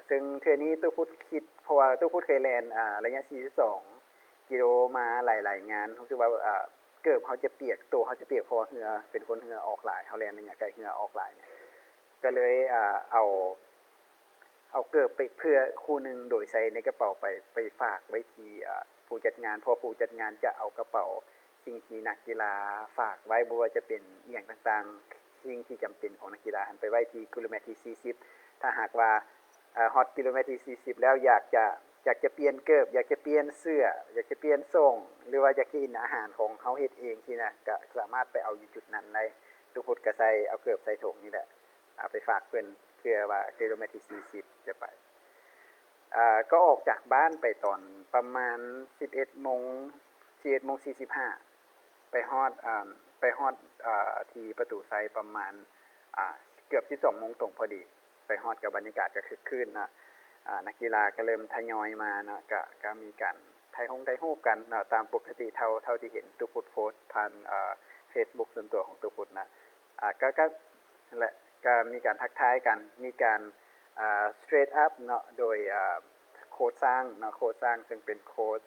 ເຊິ່ງເທື່ອນີ້ຕູ້ພຸດຄິດ ເພາະວ່າຕູ້ພຸດເຄີຍແລ່ນ ອ່າ ໄລຍະສີ່ສິບສອງກິໂລມາຫຼາຍໆງານ ຮູ້ສຶກວ່າ ເອີ ເກີບເຮົາຈະປຽກ ໂຕເຮົາຈະປຽກ ເພາະວ່າເຫື່ອ ເປັນຄົນເຫື່ອອອກຫຼາຍ ເຮົາແລ່ນໄລຍະໄກເຫື່ອອອກຫຼາຍ ກໍເລີຍ ອ່າ ເອົາ ເອົາເກີບໄປເພື່ອຄູ່ໜຶ່ງ ໂດຍໃສ່ໃນກະເປົາໄປ ໄປຝາກໄວ້ທີ່ ເອີ ຜູ້ຈັດງານ ເພາະວ່າຜູ້ຈັດງານຈະເອົາກະເປົາສິ່ງທີ່ນັກກິລາຝາກໄວ້ ບໍ່ວ່າຈະເປັນອີ່ຫຍັງຕ່າງໆ ສິ່ງທີ່ຈຳເປັນຂອງນັກກິລາຫັ້ນ ໄປໄວ້ທີ່ກິໂລແມັດທີສີ່ສິບ ຖ້າຫາກວ່າ ເອີ ຮອດກິໂລແມັດທີສີ່ສິບແລ້ວ ຢາກຈະ ຢາກຈະປ່ຽນເກີບ ຢາກຈະປ່ຽນເສື້ອ ຢາກຈະປ່ຽນໂສ້ງ ຫຼືວ່າຢາກຈະເຫັນອາຫານຂອງເຮົາເຮັດເອງຊີ້ນະ ກະສາມາດໄປເອົາຢູ່ຈຸດນັ້ນໄດ້. ຕູ້ພຸດກະໃສ່ ເອົາເກີບໃສ່ຖົງນີ້ແຫຼະ ເອົາໄປຝາກເພິ່ນ ເພື່ອວ່າກິໂລແມັດທີສີ່ສິບຈະໄປ ເອີ ກໍອອກຈາກບ້ານໄປຕອນປະມານສິບເອັດໂມງ ສິບເອັດໂມງສີ່ສິບຫ້າ ໄປຮອດ ເອີ ໄປຮອດ ເອີ ທີ່ປະຕູໄຊປະມານ ອ່າ ເກືອບສິບສອງໂມງຕົງພໍດີ ໄປຮອດກໍບັນຍາກາດກໍຄຶກຄື້ນເນາະ ອ່າ ນັກກິລາກໍເລີ່ມທະຍອຍມາເນາະ ກໍ ກໍມີການຖ່າຍຮົງຖ່າຍຮູບກັນເນາະ ຕາມປົກກະຕິເທົ່າ ເທົ່າທີ່ເຫັນຕູ້ພຸດໂພສຜ່ານ ເອີ ເຟສບຸກສ່ວນຕົວຂອງຕູ້ພຸດນະ ອ່າ ກໍ ກໍ ນັ້ນແຫຼະ ກໍມີການທັກທາຍກັນ ມີການ ອ່າ ສະເຕຣດອັບເນາະ ໂດຍ ອ່າ ໂຄດຊ້າງເນາະ ໂຄດຊ້າງ ເຊິ່ງເປັນໂຄດ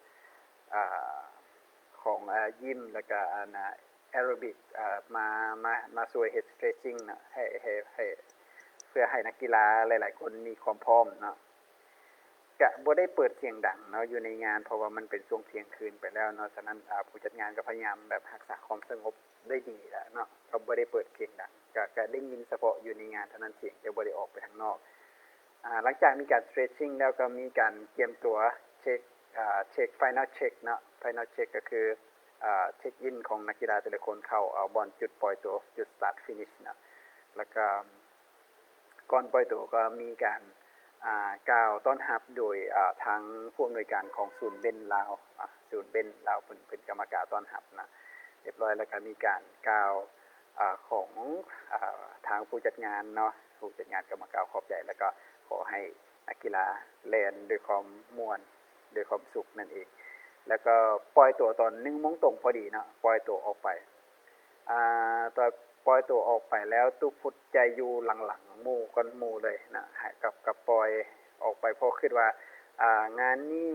ອ່າ ຂອງ ອ່າ ຢິມ ແລ້ວກໍ ອ່າ ແອໂຣບິກ ອ່າ ມາ ມາ ມາຊ່ວຍເຮັດສະເຕຣດຊິງເນາະ ໃຫ້ ໃຫ້ ໃຫ້ ເພື່ອໃຫ້ນັກກິລາຫຼາຍໆຄົນມີຄວາມພ້ອມເນາະ ກະບໍ່ໄດ້ເປີດສຽງດັງເນາະ ຢູ່ໃນງານ ເພາະວ່າມັນເປັນຊ່ວງທ່ຽງຄືນໄປແລ້ວເນາະ ສະນັ້ນ ອ່າ ຜູ້ຈັດງານກໍພະຍາຍາມແບບຮັກສາຄວາມສະຫງົບໄດ້ດີແລ້ວເນາະ ກໍບໍ່ໄດ້ເປີດສຽງດັງ ກະ ກະໄດ້ຍິນສະເພາະຢູ່ໃນງານເທົ່ານັ້ນ ສຽງຈະບໍ່ໄດ້ອອກໄປທາງນອກ. ອ່າ ຫຼັງຈາກມີການສະເຕຣດຊິງແລ້ວ ກໍມີການກຽມຕົວເຊັກ ອ່າ ເຊັກ ໄຟນອລເຊັກເນາະ ໄຟນອລເຊັກກໍຄື ອ່າ ເຊັກອິນຂອງນັກກິລາແຕ່ລະຄົນເຂົ້າ ເອົາບ່ອນຈຸດປ່ອຍຕົວ ຈຸດສະຕາດຟີນິດເນາະ ແລ້ວກໍກ່ອນປ່ອຍຕົວກໍມີການ ອ່າ ກ່າວຕ້ອນຮັບໂດຍ ອ່າ ທາງຜູ້ອຳນວຍການຂອງສູນເບັນລາວ ອ່າ ສູນເບັນລາວ ເພິ່ນ ເພິ່ນກໍມາກ່າວຕ້ອນຮັບນະ ຮຽບຮ້ອຍ ແລ້ວກໍມີການກ່າວ ອ່າ ຂອງ ອ່າ ທາງຜູ້ຈັດງານເນາະ ຜູ້ຈັດງານກໍມາກ່າວຂອບໃຈ ແລ້ວກໍຂໍໃຫ້ ນັກກິລາແລ່ນດ້ວຍຄວາມມ່ວນ ດ້ວຍຄວາມສຸກນັ້ນເອງ. ແລ້ວກໍປ່ອຍຕົວຕອນໜຶ່ງໂມງຕົງພໍດີເນາະ ປ່ອຍຕົວອອກໄປ. ອາ ຕອນປ່ອຍຕົວອອກໄປແລ້ວ ຕູ້ພຸດຈະຢູ່ຫຼັງໆໝູ່ກ່ອນໝູ່ເລີຍນະ ໃຫ້ກັບ ກັບປ່ອຍອອກໄປ ເພາະຄິດວ່າ ອາ ງານນີ້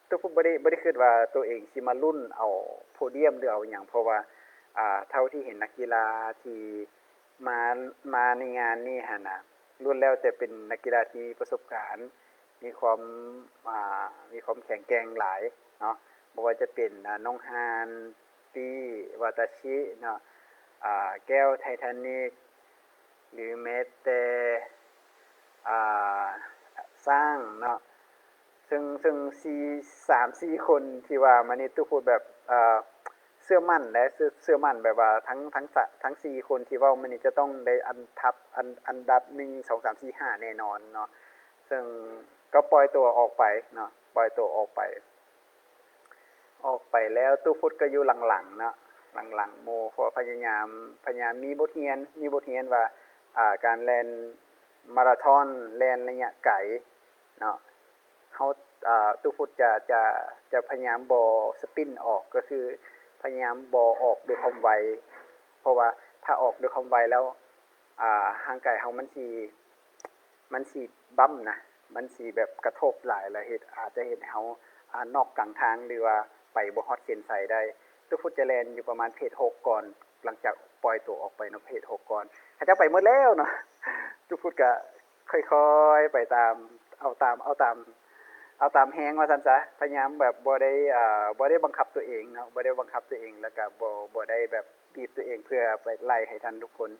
ຕູ້ພຸດບໍ່ໄດ້ ບໍ່ໄດ້ຄິດວ່າຕົວເອງຊິມາລຸ້ນເອົາໂພດຽມ ຫຼື ເອົາຫຍັງ ເພາະວ່າ ອາ ເທົ່າທີ່ເຫັນນັກກິລາທີ່ມາ ມາໃນງານນີ້ຫັ້ນນະ ລ້ວນແລ້ວແຕ່ເປັນນັກກິລາທີ່ມີປະສົບການ ມີຄວາມ ອາ ມີຄວາມແຂງແກ່ງຫຼາຍເນາະ ບໍ່ວ່າຈະເປັນ ອາ ນ້ອງຮານ ປີ້ ວາຕາຊິເນາະ ອາ ແກ້ວ ໄທທານິກ ຫຼືແມ້ແຕ່ ອາ ຊ້າງເນາະ ເຊິ່ງ ເຊິ່ງສີ່ ສາມສີ່ຄົນທີ່ວ່າມານີ້ ຕູ້ພຸດແບບ ເອີ ເຊື່ອໝັ້ນແຫຼະ ເຊື່ອ ເຊື່ອໝັ້ນແບບວ່າທັງ ທັງ ທັງສີ່ຄົນທີ່ເວົ້າມານີ້ ຈະຕ້ອງໄດ້ອັນທັບ ອັນ ອັນດັບໜຶ່ງ ສອງ ສາມ ສີ່ ຫ້າ ແນ່ນອນເນາະ ເຊິ່ງກໍປ່ອຍຕົວອອກໄປເນາະ ປ່ອຍຕົວອອກໄປ ອອກໄປແລ້ວ ຕູ້ພຸດກໍຢູ່ຫຼັງໆເນາະ ຫຼັງໆໝູ່ ເພາະວ່າພະຍາຍາມ ພະຍາຍາມມີບົດຮຽນ ມີບົດຮຽນວ່າ ອາ ການແລ່ນມາລາທອນ ແລ່ນໄລຍະໄກເນາະ ເຮົາ ອາ ຕູ້ພຸດຈະ ຈະ ຈະພະຍາຍາມບໍ່ສະປິນອອກ ກໍຄືພະຍາຍາມບໍ່ອອກດ້ວຍຄວາມໄວ ເພາະວ່າຖ້າອອກດ້ວຍຄວາມໄວແລ້ວ ອາ ຮ່າງກາຍເຮົາມັນຊິ ມັນຊິບັ້ມນະ ມັນຊິແບບກະທົບຫຼາຍ ແລ້ວເຮັດ ອາດຈະເຮັດໃຫ້ເຮົາ ອາ ນອກກາງທາງ ຫຼືວ່າໄປບໍ່ຮອດເສັ້ນໄຊໄດ້. ຕູ້ພຸດຈະແລ່ນຢູ່ປະມານເພຈຫົກກ່ອນ ຫຼັງຈາກປ່ອຍຕົວອອກໄປເນາະ ເພຈຫົກກ່ອນ ເຂົາເຈົ້າໄປໝົດແລ້ວເນາະ ຕູ້ພຸດກະຄ່ອຍໆໄປຕາມ ເອົາຕາມ ເອົາຕາມ ເອົາຕາມແຮງວ່າຊັ້ນຊະ ພະຍາຍາມແບບບໍ່ໄດ້ ອາ ບໍ່ໄດ້ບັງຄັບຕົວເອງເນາະ ບໍ່ໄດ້ບັງຄັບຕົວເອງ ແລ້ວກະບໍ່ ບໍ່ໄດ້ແບບບີບຕົວເອງເພື່ອໄປໄລ່ໃຫ້ທັນທຸກຄົນ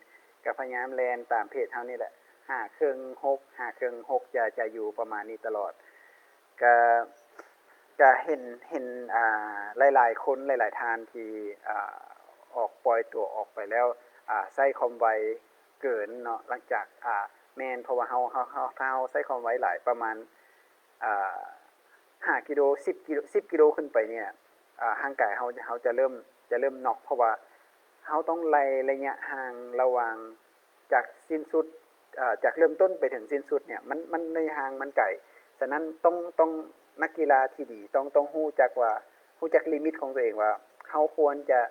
ກະພະຍາຍາມແລ່ນຕາມເພຈເຮົານີ້ແຫຼະ ຫ້າເຄິ່ງ ຫົກ ຫ້າເຄິ່ງ ຫົກ ຈະ ຈະຢູ່ປະມານນີ້ຕະຫຼອດ ກະ ກະເຫັນ ເຫັນ ອາ ຫຼາຍໆຄົນ ຫຼາຍໆທ່ານທີ່ ອາ ອອກ ປ່ອຍຕົວອອກໄປແລ້ວ ອາ ໃຊ້ຄວາມໄວເກີນເນາະ ຫຼັງຈາກ ອາ ແມ່ນ ເພາະວ່າເຮົາ ເຮົາ ເຮົາ ຖ້າເຮົາໃຊ້ຄວາມໄວຫຼາຍປະມານ ອາ ຫ້າກິໂລ ສິບກິໂລ ສິບກິໂລຂຶ້ນໄປນີ້ ອາ ຮ່າງກາຍເຮົາ ເຮົາຈະເລີ່ມ ຈະເລີ່ມນັອກ ເພາະວ່າເຮົາຕ້ອງໄລ່ໄລຍະຫ່າງລະຫວ່າງ ຈາກສິ້ນສຸດ ເອີ ຈາກເລີ່ມຕົ້ນໄປເຖິງສິ້ນສຸດເນີ້ຍ ມັນ ມັນໄລຍະຫ່າງມັນໄກ. ສະນັ້ນຕ້ອງ ຕ້ອງ ນັກກິລາທີ່ດີຕ້ອງ ຕ້ອງຮູ້ຈັກວ່າ ຮູ້ຈັກລິມິດຂອງຕົວເອງວ່າ ເຮົາຄວນຈະ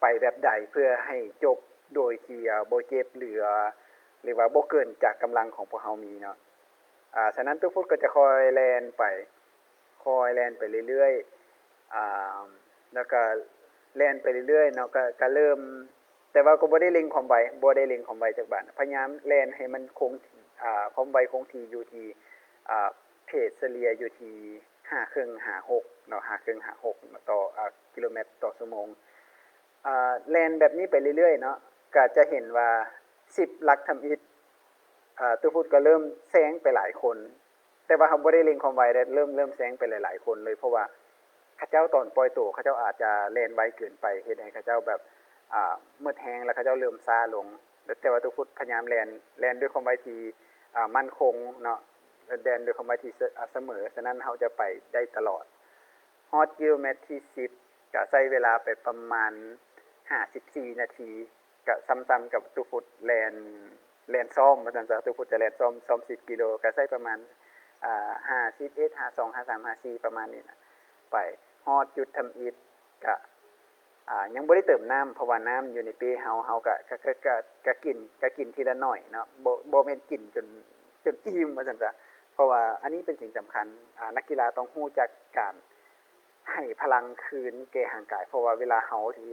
ໄປແບບໃດເພື່ອໃຫ້ຈົບໂດຍທີ່ ເອີ ບໍ່ເຈັບ ຫຼື ເອີ ຫຼືວ່າບໍ່ເກີນຈາກກຳລັງຂອງພວກເຮົາມີເນາະ. ອາ ສະນັ້ນຕູ້ພຸດກໍຈະຄ່ອຍແລ່ນໄປ ຄ່ອຍແລ່ນໄປເລື້ອຍໆ ອາ ແລ້ວກະແລ່ນໄປເລື້ອຍໆເນາະ ກະ ກະເລີ່ມ ແຕ່ວ່າກໍບໍ່ໄດ້ເລັ່ງຄວາມໄວ ບໍ່ໄດ້ເລັ່ງຄວາມໄວຈັກບາດ ພະຍາຍາມແລ່ນໃຫ້ມັນຄົງ ອາ ຄວາມໄວຄົງທີ່ຢູ່ທີ່ ອາ ເພຈສະເລ່ຍຢູ່ທີ່ຫ້າເຄິ່ງ ຫ້າຫົກເນາະ ຫ້າເຄິ່ງ ຫ້າຫົກເນາະ ຕໍ່ ອາ ກິໂລແມັດຕໍ່ຊົ່ວໂມງ. ອາ ແລ່ນແບບນີ້ໄປເລື້ອຍໆເນາະ ກະຈະເຫັນວ່າສິບຫຼັກທຳອິດ ອາ ຕູ້ພຸດກໍເລີ່ມແຊງໄປຫຼາຍຄົນ ແຕ່ວ່າເຮົາບໍ່ໄດ້ເລັ່ງຄວາມໄວເດ້ ເລີ່ມ ເລີ່ມແຊງໄປຫຼາຍໆຄົນເລີຍ ເພາະວ່າເຂົາເຈົ້າຕອນປ່ອຍໂຕ ເຂົາເຈົ້າອາດຈະແລ່ນໄວເກີນໄປ ເຮັດໃຫ້ເຂົາເຈົ້າແບບ ອາ ໝົດແຮງ ແລ້ວເຂົາເຈົ້າເລີ່ມຊ້າລົງ. ແຕ່ວ່າຕູ້ພຸດພະຍາຍາມແລ່ນ ແລ່ນດ້ວຍຄວາມໄວທີ່ ອາ ໝັ້ນຄົງເນາະ ແລ່ນດ້ວຍຄວາມໄວທີ່ ສະ ອາ ສະເໝີ ສະນັ້ນເຮົາຈະໄປໄດ້ຕະຫຼອດ. ຮອດກິໂລແມັດທີສິບ ກະໃຊ້ເວລາໄປປະມານຫ້າສິບສີ່ນາທີ ກະສ່ຳໆກັບຕູ້ພຸດແລ່ນ ແລ່ນຊ້ອມວ່າຊັ້ນຊະ ຕູ້ພຸດຈະແລ່ນຊ້ອມ ຊ້ອມສິບກິໂລ ກະໃຊ້ປະມານ ອາ ຫ້າສິບເອັດ ຫ້າສິບສອງ ຫ້າສິບສາມ ຫ້າສິບສີ່ ປະມານນີ້ນະ ໄປ. ຮອດຈຸດທຳອິດ ກະ ອາ ຍັງບໍ່ໄດ້ເຕີມນ້ຳ ເພາະວ່ານ້ຳຢູ່ໃນເປ້ເຮົາ ເຮົາກະ ກະ ກະ ກະ ກະກິນ ກະກິນທີລະໜ້ອຍເນາະ ບໍ່ ບໍ່ແມ່ນກິນຈົນ ຈົນອີ່ມວ່າຊັ້ນຊະ ເພາະວ່າອັນນີ້ເປັນສິ່ງສຳຄັນ ອາ ນັກກິລາຕ້ອງຮູ້ຈັກການ ໃຫ້ພະລັງຄືນແກ່ຮ່າງກາຍ ເພາະວ່າເວລາເຮົາທີ່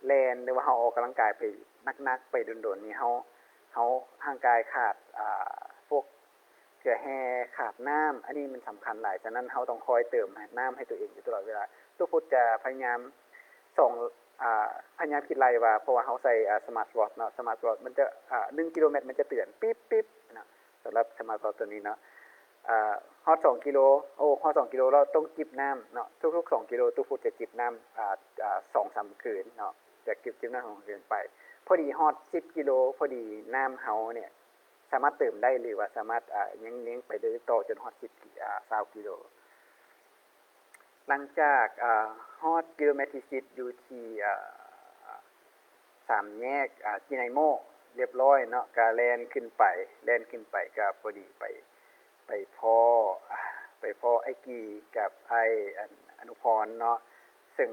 ແລ່ນ ຫຼືວ່າເຮົາອອກກຳລັງກາຍໄປໜັກໆ ໄປດົນໆນີ້ ເຮົາ ເຮົາ ຮ່າງກາຍຂາດ ອາ ພວກເກືອແຮ່ ຂາດນ້ຳ ອັນນີ້ມັນສຳຄັນຫຼາຍ. ສະນັ້ນເຮົາຕ້ອງຄອຍເຕີມນ້ຳໃຫ້ຕົວເອງຢູ່ຕະຫຼອດເວລາ. ຕູ້ພຸດຈະພະຍາຍາມສ່ອງ ອາ ພະຍາຍາມຄິດໄລ່ວ່າ ເພາະວ່າເຮົາໃສ່ ອາ ສະມາດວອດເນາະ ສະມາດວອດມັນຈະ ອາ ໜຶ່ງກິໂລແມັດມັນຈະເຕືອນ ປິບໆ ນະ ສຳລັບສະມາດວອດໂຕນີ້ເນາະ. ອາ ຮອດສອງກິໂລ ໂອ້ ຮອດສອງກິໂລແລ້ວຕ້ອງຈິບນ້ຳເນາະ ທຸກໆສອງກິໂລ ຕູ້ພຸດຈະຈິບນ້ຳ ອາ ອາ ສອງສາມຂືນເນາະ ຈະຈິບ ຈິບນ້ຳສອງສາມຂືນໄປ ພໍດີຮອດສິບກິໂລ ພໍດີນ້ຳເຮົາເນີ້ຍສາມາດເຕີມໄດ້ ຫຼືວ່າສາມາດ ອາ ຍັງ ຍັງໄປໄດ້ຕໍ່ຈົນຮອດສິບ ອາ ຊາວກິໂລ. ຫຼັງຈາກ ອາ ຮອດກິໂລແມັດທີສິບ ຢູ່ທີ່ ອາ ສາມແຍກ ອາ ຈີໄນໂມ ຮຽບຮ້ອຍເນາະ ກະແລ່ນຂຶ້ນໄປ ແລ່ນຂຶ້ນໄປກະພໍດີໄປ ໄປພໍ້ ໄປພໍ້ອ້າຍກີກັບອ້າຍ ອັນ ອະນຸພອນເນາະ ເຊິ່ງ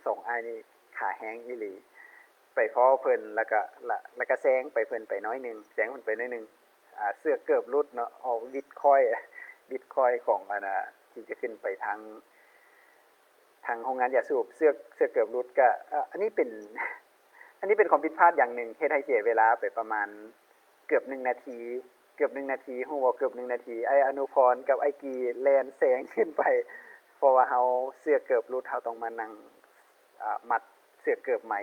ສອງອ້າຍນີ້ຂາແຮງອີ່ຫຼີ ໄປພໍ້ເພິ່ນ ແລ້ວກະ ແລ້ວກະແຊງໄປເພິ່ນໄປໜ້ອຍໜຶ່ງ ແຊງເພິ່ນໄປໜ້ອຍໜຶ່ງ ອ່າ ເສື້ອເກີບຫຼຸດເນາະ ເອົາ ຫວິດຄ້ອຍ ຫວິດຄ້ອຍຂອງ ອັນນາ ທີ່ຈະຂຶ້ນໄປທາງ ທາງໂຮງງານຢາສູບ ເສື້ອ ເສື້ອເກີບຫຼຸດ ກະ ອາ ອັນນີ້ເປັນ ອັນນີ້ເປັນຄວາມຜິດພາດຢ່າງໜຶ່ງ ເຮັດໃຫ້ເສຍເວລາໄປປະມານເກືອບໜຶ່ງນາທີ ເກືອບໜຶ່ງນາທີ ຮູ້ບໍ່ ເກືອບໜຶ່ງນາທີ ອ້າຍອະນຸພອນກັບອ້າຍກີແລ່ນແຊງຂຶ້ນໄປ ເພາະວ່າເຮົາເສື້ອເກີບຫຼຸດ ເຮົາຕ້ອງມານັ່ງ ອາ ມັດເສື້ອເກີບໃໝ່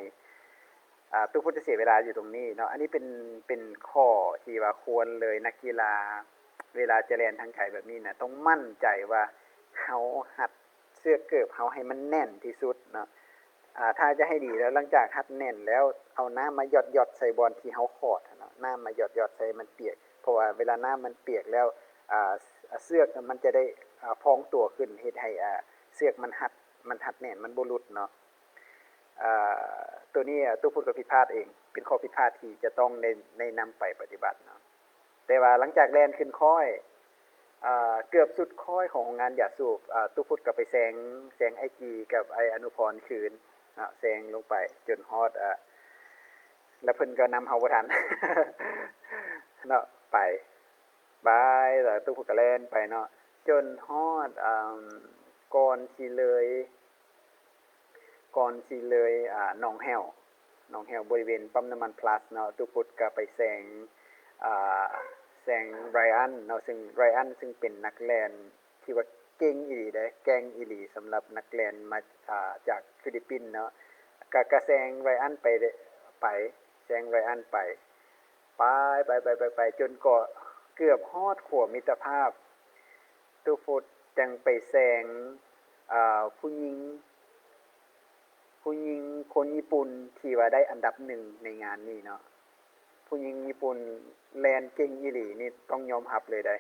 ອາ ຕູ້ພຸດຈະເສຍເວລາຢູ່ຕົງນີ້ເນາະ ອັນນີ້ເປັນ ເປັນຂໍ້ທີ່ວ່າຄວນເລີຍ ນັກກິລາເວລາຈະແລ່ນທາງໄກແບບນີ້ນະ ຕ້ອງໝັ້ນໃຈວ່າເຮົາຮັດເສື້ອເກີບເຮົາໃຫ້ມັນແໜ້ນທີ່ສຸດເນາະ ອາ ຖ້າຈະໃຫ້ດີແລ້ວ ຫຼັງຈາກຮັດແໜ້ນແລ້ວ ເອົານ້ຳມາຢອດໆໃສ່ບ່ອນທີ່ເຮົາຂອດຫັ້ນເນາະ ນ້ຳມາຢອດໆໃສ່ໃຫ້ມັນປຽກ ເພາະວ່າເວລານ້ຳມັນປຽກແລ້ວ ອາ ເຊືອກມັນຈະໄດ້ ອາ ພອງຕົວຂຶ້ນ ເຮັດໃຫ້ ອາ ເຊືອກມັນຮັດ ມັນຮັດແໜ້ນ ມັນບໍ່ຫຼຸດເນາະ. ອາ ໂຕນີ້ ອາ ຕູ້ພຸດກໍຜິດພາດເອງ ເປັນຂໍ້ຜິດພາດທີ່ຈະຕ້ອງໄດ້ ໄດ້ນຳໄປປະຕິບັດເນາະ. ແຕ່ວ່າຫຼັງຈາກແລ່ນຂຶ້ນຄ້ອຍ ອາ ເກືອບສຸດຄ້ອຍຂອງໂຮງງານຢາສູບ ອາ ຕູ້ພຸດກໍໄປແຊງ ແຊງອ້າຍກີກັບອ້າຍອະນຸພອນຄືນເນາະ ແຊງລົງໄປຈົນຮອດ ອາ ແລ້ວເພິ່ນກໍນຳເຮົາບໍ່ທັນເນາະ ໄປ ໄປ ແລ້ວຕູ້ພຸດກໍແລ່ນໄປເນາະ ຈົນຮອດ ອາ ກ່ອນຊິເລີຍ ກ່ອນຊິເລີຍ ອາ ໜອງແຫ້ວ ໜອງແຫ້ວ ບໍລິເວນປ້ຳນ້ຳມັນພລັສເນາະ ຕູ້ພຸດກໍໄປແຊງ ອາ ແຊງໄບຣອັນເນາະ ເຊິ່ງໄບຣອັນເຊິ່ງເປັນນັກແລ່ນທີ່ວ່າເກັ່ງອີ່ຫຼີເດ້ ແກ່ງອີ່ຫຼີສຳລັບນັກແລ່ນມາ ອາ ຈາກຟີລິບປິນເນາະ ກະ ກະແຊງໄບຣອັນໄປ ໄປ ແຊງໄບຣອັນໄປ ໄປ ໄປ ໄປ ໄປ ໄປ ຈົນເກາະ ເກືອບຮອດຂົວມິດຕະພາບ ຕູ້ພຸດຈັ່ງໄປແຊງ ອາ ຜູ້ຍິງ ຜູ້ຍິງຄົນຍີ່ປຸ່ນທີ່ວ່າໄດ້ອັນດັບໜຶ່ງໃນງານນີ້ເນາະ ຜູ້ຍິງຍີ່ປຸ່ນແລ່ນເກັ່ງອີ່ຫຼີນີ້ ຕ້ອງຍອມຮັບເລີຍເດ້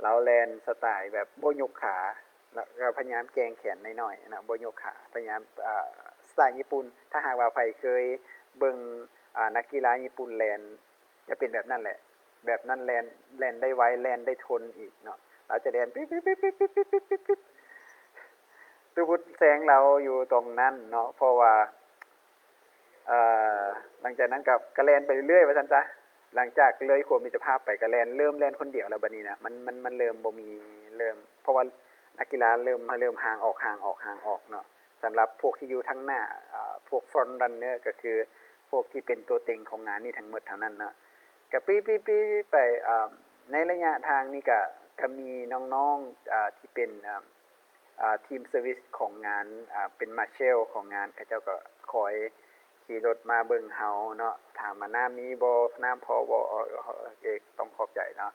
ລາວແລ່ນສະໄຕແບບບໍ່ຍົກຂາ ແລ້ວກໍພະຍາຍາມແກ່ງແຂນໜ້ອຍໆນະ ບໍ່ຍົກຂາ ພະຍາຍາມ ອາ ສະໄຕຍີ່ປຸ່ນ ຖ້າຫາກວ່າໃຜເຄີຍເບິ່ງ ອາ ນັກກິລາຍີ່ປຸ່ນແລ່ນ ຈະເປັນແບບນັ້ນແຫຼະ ແບບນັ້ນແລ່ນ ແລ່ນໄດ້ໄວ ແລ່ນໄດ້ທົນອີກເນາະ ລາວຈະແລ່ນປິບໆໆໆ ຕູ້ພຸດແຊງລາວຢູ່ຕົງນັ້ນເນາະ ເພາະວ່າ ເອີ ຫຼັງຈາກນັ້ນກໍ ກໍແລ່ນໄປເລື້ອຍໆວ່າຊັ້ນຊະ ຫຼັງຈາກເລີຍຂົວມິດຕະພາບໄປກໍແລ່ນ ເລີ່ມແລ່ນຄົນດຽວແລ້ວບັດນີ້ນະ ມັນ ມັນ ມັນເລີ່ມບໍ່ມີ ເລີ່ມ ເພາະວ່ານັກກິລາເລີ່ມ ເລີ່ມຫ່າງອອກ ຫ່າງອອກ ຫ່າງອອກເນາະ ສຳລັບພວກທີ່ຢູ່ທາງໜ້າ ອາ ພວກ front runner ກໍຄືພວກທີ່ເປັນຕົວເຕັງຂອງງານນີ້ທັງໝົດເທົ່ານັ້ນເນາະ ກະປີ້ໆໄປ ອາ ໃນໄລຍະທາງນີ້ກະ ກະມີນ້ອງໆ ອາ ທີ່ເປັນ ອາ ອາ ທີມເຊີວິສຂອງງານ ອາ ເປັນມາເຊວຂອງງານ ເຂົາເຈົ້າກໍຄອຍຂີ່ລົດມາເບິ່ງເຮົາເນາະ ຖາມວ່ານ້ຳມີບໍ່ ນ້ຳພໍບໍ່ ເອີ ເອີ ເອີ ຕ້ອງຂອບໃຈເນາະ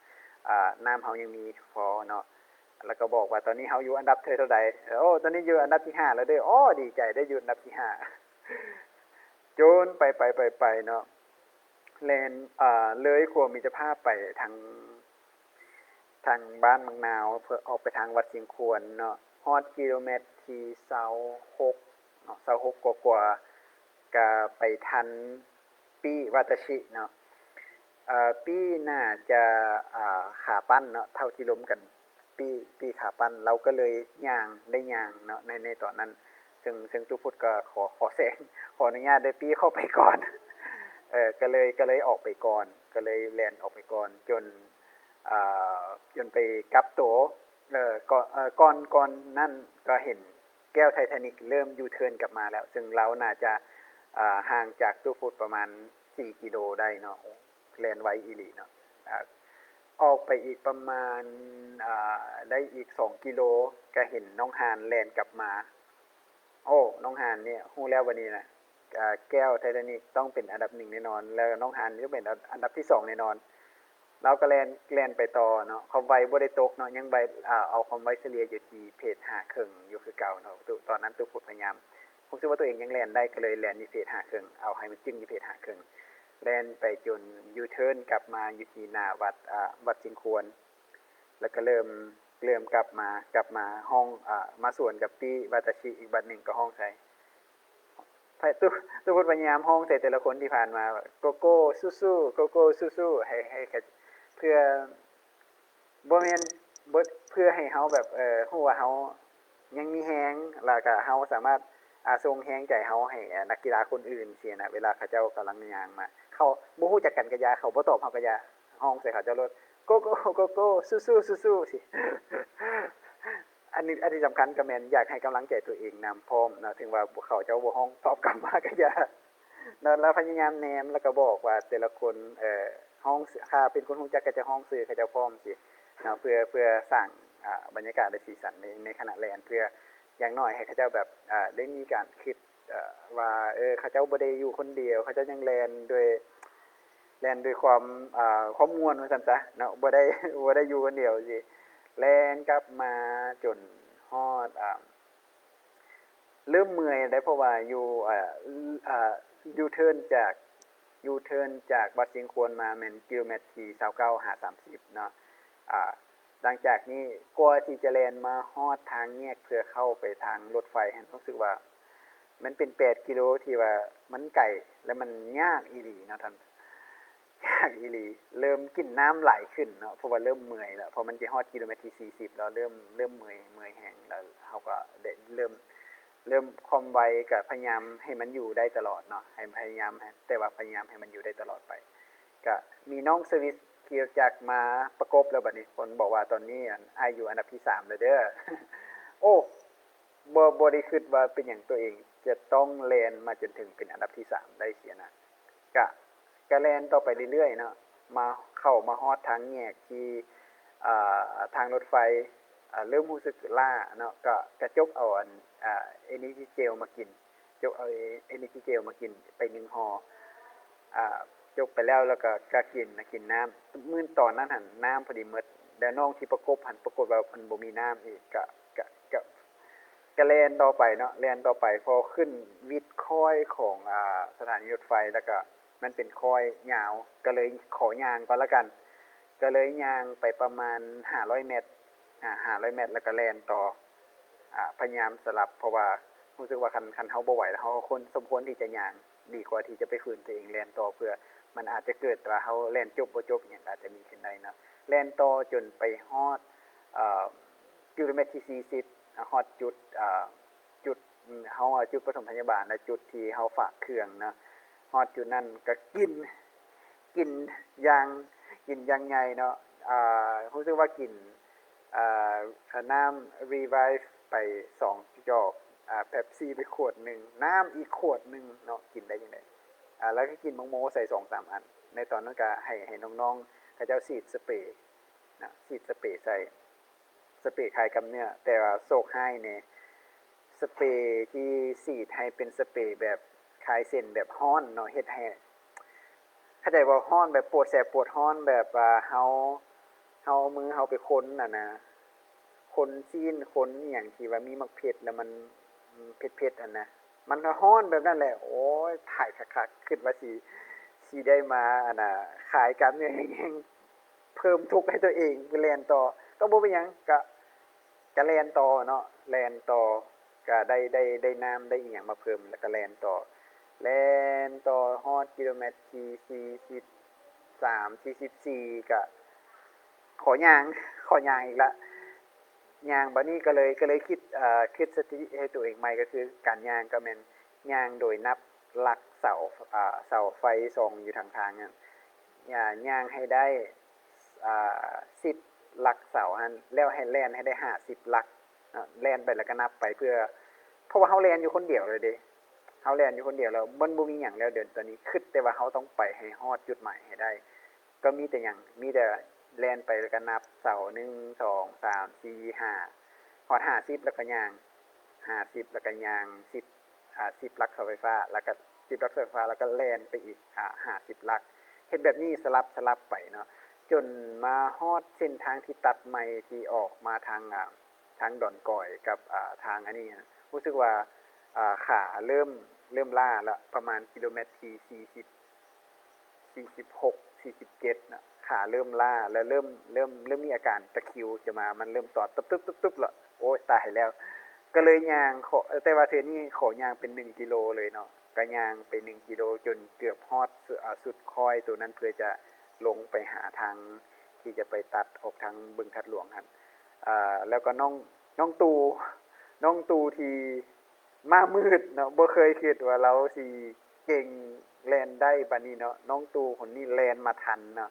ອາ ນ້ຳເຮົາຍັງມີພໍເນາະ ແລ້ວກໍບອກວ່າຕອນນີ້ເຮົາຢູ່ອັນດັບເທົ່າໃດ ໂອ້ ຕອນນີ້ຢູ່ອັນດັບທີຫ້າແລ້ວເດີ້ ອໍ ດີໃຈໄດ້ຢູ່ອັນດັບທີຫ້າ ຈົນໄປໆໆເນາະ ແລ່ນ ເອີ ເລີຍຂົວມິດຕະພາບໄປທາງ ທາງບ້ານໝາກນາວ ເພື່ອອອກໄປທາງວັດຊຽງຄວນເນາະ ຮອດກິໂລແມັດທີຊາວຫົກເນາະ ຊາວຫົກກວ່າໆ ກະໄປທັນປີ້ວາຕາຊິເນາະ ເອີ ປີ້ໜ້າຈະ ອາ ຂາປັ້ນເນາະ ເທົ່າທີ່ລົມກັນ ປີ້ ປີ້ຂາປັ້ນ ລາວກໍເລີຍຍ່າງ ໄດ້ຍ່າງເນາະ ໃນ ໃນຕອນນັ້ນ ເຊິ່ງ ເຊິ່ງຕູ້ພຸດກໍຂໍ ຂໍແຊງ ຂໍອະນຸຍາດໄດ້ປີ້ເຂົ້າໄປກ່ອນ ເອີ ກໍເລີຍ ກໍເລີຍອອກໄປກ່ອນ ກໍເລີຍແລ່ນອອກໄປກ່ອນ ຈົນ ເອີ ຈົນໄປກັບໂຕ ເອີ ກໍ ເອີ ກ່ອນ ກ່ອນນັ້ນກໍເຫັນແກ້ວໄທທານິກເລີ່ມຢູເທີນກັບມາແລ້ວ ເຊິ່ງລາວໜ້າຈະ ເອີ ຫ່າງຈາກຕູ້ພຸດປະມານສີ່ກິໂລໄດ້ເນາະ ແລ່ນໄວອີ່ຫຼີເນາະ ອາ ອອກໄປອີກປະມານ ອາ ໄດ້ອີກສອງກິໂລ ກະເຫັນນ້ອງຮານແລ່ນກັບມາ ໂອ້ ນ້ອງຮານນີ້ ຮູ້ແລ້ວບັດນີ້ນະ ອາ ແກ້ວໄທທານິກຕ້ອງເປັນອັນດັບໜຶ່ງແນ່ນອນ ແລ້ວນ້ອງຮານນີ້ຕ້ອງເປັນອັນດັບທີສອງແນ່ນອນ ລາວກໍແລ່ນ ແລ່ນໄປຕໍ່ເນາະ ຄວາມໄວບໍ່ໄດ້ຕົກເນາະ ຍັງໄວ ອາ ເອົາຄວາມໄວສະເລ່ຍຢູ່ທີ່ເພດຫ້າເຄິ່ງຢູ່ຄືເກົ່າເນາະ ຕອນນັ້ນຕູ້ພຸດພະຍາຍາມ ຮູ້ສຶກວ່າຕົວເອງຍັງແລ່ນໄດ້ ກໍເລີຍແລ່ນຢູ່ເພດຫ້າເຄິ່ງ ເອົາໃຫ້ມັນຈຶ່ງຢູ່ເພດຫ້າເຄິ່ງ ແລ່ນໄປຈົນຢູເທີນກັບມາຢູ່ທີ່ໜ້າວັດ ອາ ວັດຊຽງຄວນ ແລ້ວກໍເລີ່ມ ເລີ່ມກັບມາ ກັບມາຮ້ອງ ອາ ມາສວນກັບປີ້ວາຕາຊິອີກບາດໜຶ່ງ ກໍຮ້ອງໃສ່ ໄປ ຕູ້ ຕູ້ພຸດພະຍາຍາມຮ້ອງໃສ່ແຕ່ລະຄົນທີ່ຜ່ານມາ ໂກໂກ້ສູ້ໆ ໂກໂກ້ສູ້ໆ ໃຫ້ ໃຫ້ ເພື່ອ ບໍ່ແມ່ນ ບໍ່ ເພື່ອໃຫ້ເຮົາແບບ ເອີ ຮູ້ວ່າເຮົາຍັງມີແຮງ ແລ້ວກະເຮົາສາມາດ ອາ ສົ່ງແຮງໃຈເຮົາໃຫ້ ອາ ນັກກິລາຄົນອື່ນຊີ້ນະ ເວລາເຂົາເຈົ້າກຳລັງຍ່າງມາ ເຂົາບໍ່ຮູ້ຈັກກັນກະຢ່າ ເຂົາບໍ່ຕອບເຮົາກະຢ່າ ຮ້ອງໃສ່ເຂົາເຈົ້າໂລດ ໂກໂກ້ ໂກໂກ້ ສູ້ໆ ສູ້ໆ ຊີ້. ອັນນີ້ ອັນທີ່ສຳຄັນກະແມ່ນຢາກໃຫ້ກຳລັງໃຈຕົວເອງນຳພ້ອມເນາະ ເຖິງວ່າເຂົາເຈົ້າບໍ່ຮ້ອງຕອບກັບມາກະຢ່າ ເນາະ ແລ້ວພະຍາຍາມແນມ ແລ້ວກະບອກວ່າແຕ່ລະຄົນ ເອີ ຮ້ອງ ຖ້າເປັນຄົນຮູ້ຈັກກະຈະຮ້ອງຊື່ເຂົາເຈົ້າພ້ອມຊີ້ເນາະ ເພື່ອ ເພື່ອສ້າງ ອາ ບັນຍາກາດ ແລະ ສີສັນໃນ ໃນຂະນະແລ່ນ ເພື່ອຢ່າງໜ້ອຍໃຫ້ເຂົາເຈົ້າແບບ ອາ ໄດ້ມີການຄິດ ອາ ວ່າ ເອີ ເຂົາເຈົ້າບໍ່ໄດ້ຢູ່ຄົນດຽວ ເຂົາເຈົ້າຍັງແລ່ນດ້ວຍ ແລ່ນດ້ວຍຄວາມ ອາ ຄວາມມ່ວນວ່າຊັ້ນຊະເນາະ ບໍ່ໄດ້ ບໍ່ໄດ້ຢູ່ຄົນດຽວຊີ້ ແລ່ນກັບມາຈົນຮອດ ອາ ເລີ່ມເມື່ອຍໄດ໋ ເພາະວ່າຢູ່ ອາ ອາ ຢູເທີນຈາກ ຢູເທີນຈາກວັດຊຽງຄວນມາແມ່ນກິໂລແມັດທີຊາວເກົ້າຫາສາມສິບເນາະ ອາ ຫຼັງຈາກນີ້ກວ່າທີ່ຈະແລ່ນມາຮອດທາງແຍກເພື່ອເຂົ້າໄປທາງລົດໄຟຫັ້ນ ຮູ້ສຶກວ່າມັນເປັນແປດກິໂລທີ່ວ່າມັນໄກ ແລະ ມັນຍາກອີ່ຫຼີເນາະທ່ານ. ຍາກອີ່ຫຼີ ເລີ່ມກິນນ້ຳຫຼາຍຂຶ້ນເນາະ ເພາະວ່າເລີ່ມເມື່ອຍແລ້ວ ເພາະມັນຊິຮອດກິໂລແມັດທີສີ່ສິບແລ້ວ ເລີ່ມ ເລີ່ມເມື່ອຍ ເມື່ອຍແຮງ ແລ້ວເຮົາກໍໄດ້ເລີ່ມ ເລີ່ມຄວາມໄວ ກໍພະຍາຍາມໃຫ້ມັນຢູ່ໄດ້ຕະຫຼອດເນາະ ໃຫ້ພະຍາຍາມ ແຕ່ວ່າພະຍາຍາມໃຫ້ມັນຢູ່ໄດ້ຕະຫຼອດໄປ ກໍມີນ້ອງສະວິດຂີ່ລົດຈັກມາປະກົບແລ້ວ ບັດນີ້ເພິ່ນບອກວ່າ ຕອນນີ້ ອັນ ອ້າຍຢູ່ອັນດັບທີສາມແລ້ວເດີ້ ໂອ້ ບໍ່ ບໍ່ໄດ້ຄິດວ່າເປັນຫຍັງຕົວເອງຈະຕ້ອງແລ່ນມາຈົນເຖິງເປັນອັນດັບທີສາມໄດ້ຊີ້ນະ ກະ ກະແລ່ນຕໍ່ໄປເລື້ອຍໆເນາະ ມາ ເຂົ້າມາຮອດທາງແຍກທີ່ ອາ ທາງລົດໄຟ ອາ ເລີ່ມຮູ້ສຶກລ້າເນາະ ກະ ກະຈົກເອົາອັນ ອາ ເອເນີຈີເຈວມາກິນ ຈົກເອົາເອເນີຈີເຈວມາກິນໄປໜຶ່ງຫໍ່ ອາ ຈົກໄປແລ້ວ ແລ້ວກະ ກະກິນ ກິນນ້ຳ ມື້ຕອນນັ້ນຫັ້ນນ້ຳພໍດີໝົດ ແລ້ວນ້ອງທີ່ປະກົບຫັ້ນ ປາກົດວ່າເພິ່ນບໍ່ມີນ້ຳອີກ ກະ ກະ ກະ ກະແລ່ນຕໍ່ໄປເນາະ ແລ່ນຕໍ່ໄປ ພໍຂຶ້ນວິດຄ້ອຍຂອງ ອາ ສະຖານີລົດໄຟ ແລ້ວກະມັນເປັນຄ້ອຍຍາວ ກະເລີຍຂໍຍ່າງກ່ອນລະກັນ ກະເລີຍຍ່າງໄປປະມານຫ້າຮ້ອຍແມັດ ອາ ຫ້າຮ້ອຍແມັດ ແລ້ວກະແລ່ນຕໍ່ ອາ ພະຍາຍາມສະຫຼັບ ເພາະວ່າຮູ້ສຶກວ່າຄັນ ຄັນເຮົາບໍ່ໄຫວແລ້ວ ເຮົາກໍຄວນ ສົມຄວນທີ່ຈະຍ່າງ ດີກວ່າທີ່ຈະໄປຝືນຕົວເອງແລ່ນຕໍ່ ເພື່ອມັນອາດຈະເກີດວ່າເຮົາແລ່ນຈົບບໍ່ຈົບ ອີ່ຫຍັງອາດຈະມີຂຶ້ນໄດ້ເນາະ ແລ່ນຕໍ່ຈົນໄປຮອດ ເອີ ກິໂລແມັດທີສີ່ສິບ ຮອດຈຸດ ເອີ ຈຸດ ເຮົາ ເຮົາ ເຮົາຈຸດປະຖົມພະຍາບານ ແລະ ຈຸດທີ່ເຮົາຝາກເຄື່ອງເນາະ ຮອດຈຸດນັ້ນກະກິນ ກິນຢ່າງ ກິນຢ່າງໃຫຍ່ເນາະ ອາ ຮູ້ສຶກວ່າກິນ ອາ ນ້ຳຣີໄວຟ໌ໄປສອງຈອກ ອາ ເປັບຊີໄປຂວດໜຶ່ງ ນ້ຳອີກຂວດໜຶ່ງເນາະ ກິນໄດ້ຈັ່ງໃດ ອາ ແລ້ວກະກິນໝາກໂມໃສ່ສອງສາມອັນ ໃນຕອນນັ້ນກະໃຫ້ ໃຫ້ນ້ອງໆ ເຂົາເຈົ້າສີດສະເປ ນະ ສີດສະເປໃສ່ ສະເປຄາຍກາມເນື້ອ ແຕ່ວ່າໂຊກຮ້າຍແດ່ ສະເປທີ່ສີດໃຫ້ເປັນສະເປແບບຄາຍເສັ້ນແບບຮ້ອນເນາະ ເຮັດໃຫ້ ເຂົ້າໃຈບໍ່ ຮ້ອນແບບປວດແສບປວດຮ້ອນ ແບບວ່າເຮົາ ເຮົາເອົາມືເຮົາໄປຄົນຫັ້ນນະ ຄົນຊີ້ນຄົນອີ່ຫຍັງທີ່ວ່າມີໝາກເຜັດ ແລ້ວມັນເຜັດໆຫັ້ນນະ ມັນກໍຮ້ອນແບບນັ້ນແຫຼະ ໂອ້ຍ ຕາຍຄັກໆ ຄິດວ່າຊິ ຊິໄດ້ມາ ອັນນ່າ ຄາຍກາມເນື້ອແຮງໆ ເພີ່ມທຸກໃຫ້ຕົວເອງ ແລ່ນຕໍ່ ກໍບໍ່ເປັນຫຍັງ ກະ ກະແລ່ນຕໍ່ເນາະ ແລ່ນຕໍ່ ກະໄດ້ ໄດ້ ໄດ້ນ້ຳ ໄດ້ອີ່ຫຍັງມາເພີ່ມ ແລ້ວກະແລ່ນຕໍ່ ແລ່ນຕໍ່ຮອດກິໂລແມັດທີສີ່ສິບສາມ ສີ່ສິບສີ່ ກະຂໍຍ່າງ ຂໍຍ່າງອີກລະ ຍ່າງ ບາດນີ້ກະເລີຍ ກະເລີຍຄິດ ເອີ ຄິດສະຖິຕິໃຫ້ຕົວເອງໃໝ່ ກໍຄືການຍ່າງກໍແມ່ນຍ່າງໂດຍນັບຫຼັກເສົາ ອາ ເສົາໄຟສ່ອງຢູ່ທາງທາງນັ້ນ ຍ່າງໃຫ້ໄດ້ ອາ ສິບຫຼັກເສົາຫັ້ນ ແລ້ວໃຫ້ແລ່ນໃຫ້ໄດ້ຫ້າສິບຫຼັກເນາະ ແລ່ນໄປແລ້ວກະນັບໄປ ເພື່ອ ເພາະວ່າເຮົາແລ່ນຢູ່ຄົນດຽວແລ້ວເດ້ ເຮົາແລ່ນຢູ່ຄົນດຽວແລ້ວ ມັນບໍ່ມີຫຍັງແລ້ວ ດຽວຕອນນີ້ຄິດແຕ່ວ່າເຮົາຕ້ອງໄປໃຫ້ຮອດຈຸດໝາຍໃຫ້ໄດ້ ກໍມີແຕ່ຫຍັງ ມີແຕ່ແລ່ນໄປແລ້ວກະນັບເສົາ ໜຶ່ງ ສອງ ສາມ ສີ່ ຫ້າ ຮອດຫ້າສິບແລ້ວກະຍ່າງ ຫ້າສິບແລ້ວກະຍ່າງສິບ ອາ ສິບຫຼັກເສົາໄຟຟ້າ ແລ້ວກະສິບຫຼັກເສົາໄຟຟ້າ ແລ້ວກະແລ່ນໄປອີກ ອາ ຫ້າສິບຫຼັກ ເຮັດແບບນີ້ສະຫຼັບ ສະຫຼັບໄປເນາະ ຈົນມາຮອດເສັ້ນທາງທີ່ຕັດໃໝ່ທີ່ອອກມາທາງ ອາ ທາງດອນກອຍກັບ ອາ ທາງອັນນີ້ ຮູ້ສຶກວ່າ ອາ ຂາເລີ່ມ ເລີ່ມລ້າລະ ປະມານກິໂລແມັດທີສີ່ສິບ ສີ່ສິບຫົກ ສີ່ສິບເຈັດນະ ຂາເລີ່ມລ້າ ແລ້ວເລີ່ມ ເລີ່ມ ເລີ່ມມີອາການຕະຄຣິວຈະມາ ມັນເລີ່ມຕອດຕຶບໆໆລະ ໂອ້ຍ ຕາຍແລ້ວ ກະເລີຍຍ່າງ ຂໍ ແຕ່ວ່າເທື່ອນີ້ຂໍຍ່າງເປັນໜຶ່ງກິໂລເລີຍເນາະ ກໍຍ່າງໄປໜຶ່ງກິໂລຈົນເກືອບຮອດ ອາ ສຸດຄ້ອຍໂຕນັ້ນ ເພື່ອຈະລົງໄປຫາທາງທີ່ຈະໄປຕັດອອກທາງບຶງທາດຫຼວງຫັ້ນ. ອາ ແລ້ວກໍນ້ອງ ນ້ອງຕູ ນ້ອງຕູທີ່ມາມືດເນາະ ບໍ່ເຄີຍຄິດວ່າລາວຊິເກັ່ງແລ່ນໄດ້ປານນີ້ເນາະ. ນ້ອງຕູຄົນນີ້ແລ່ນມາທັນເນາະ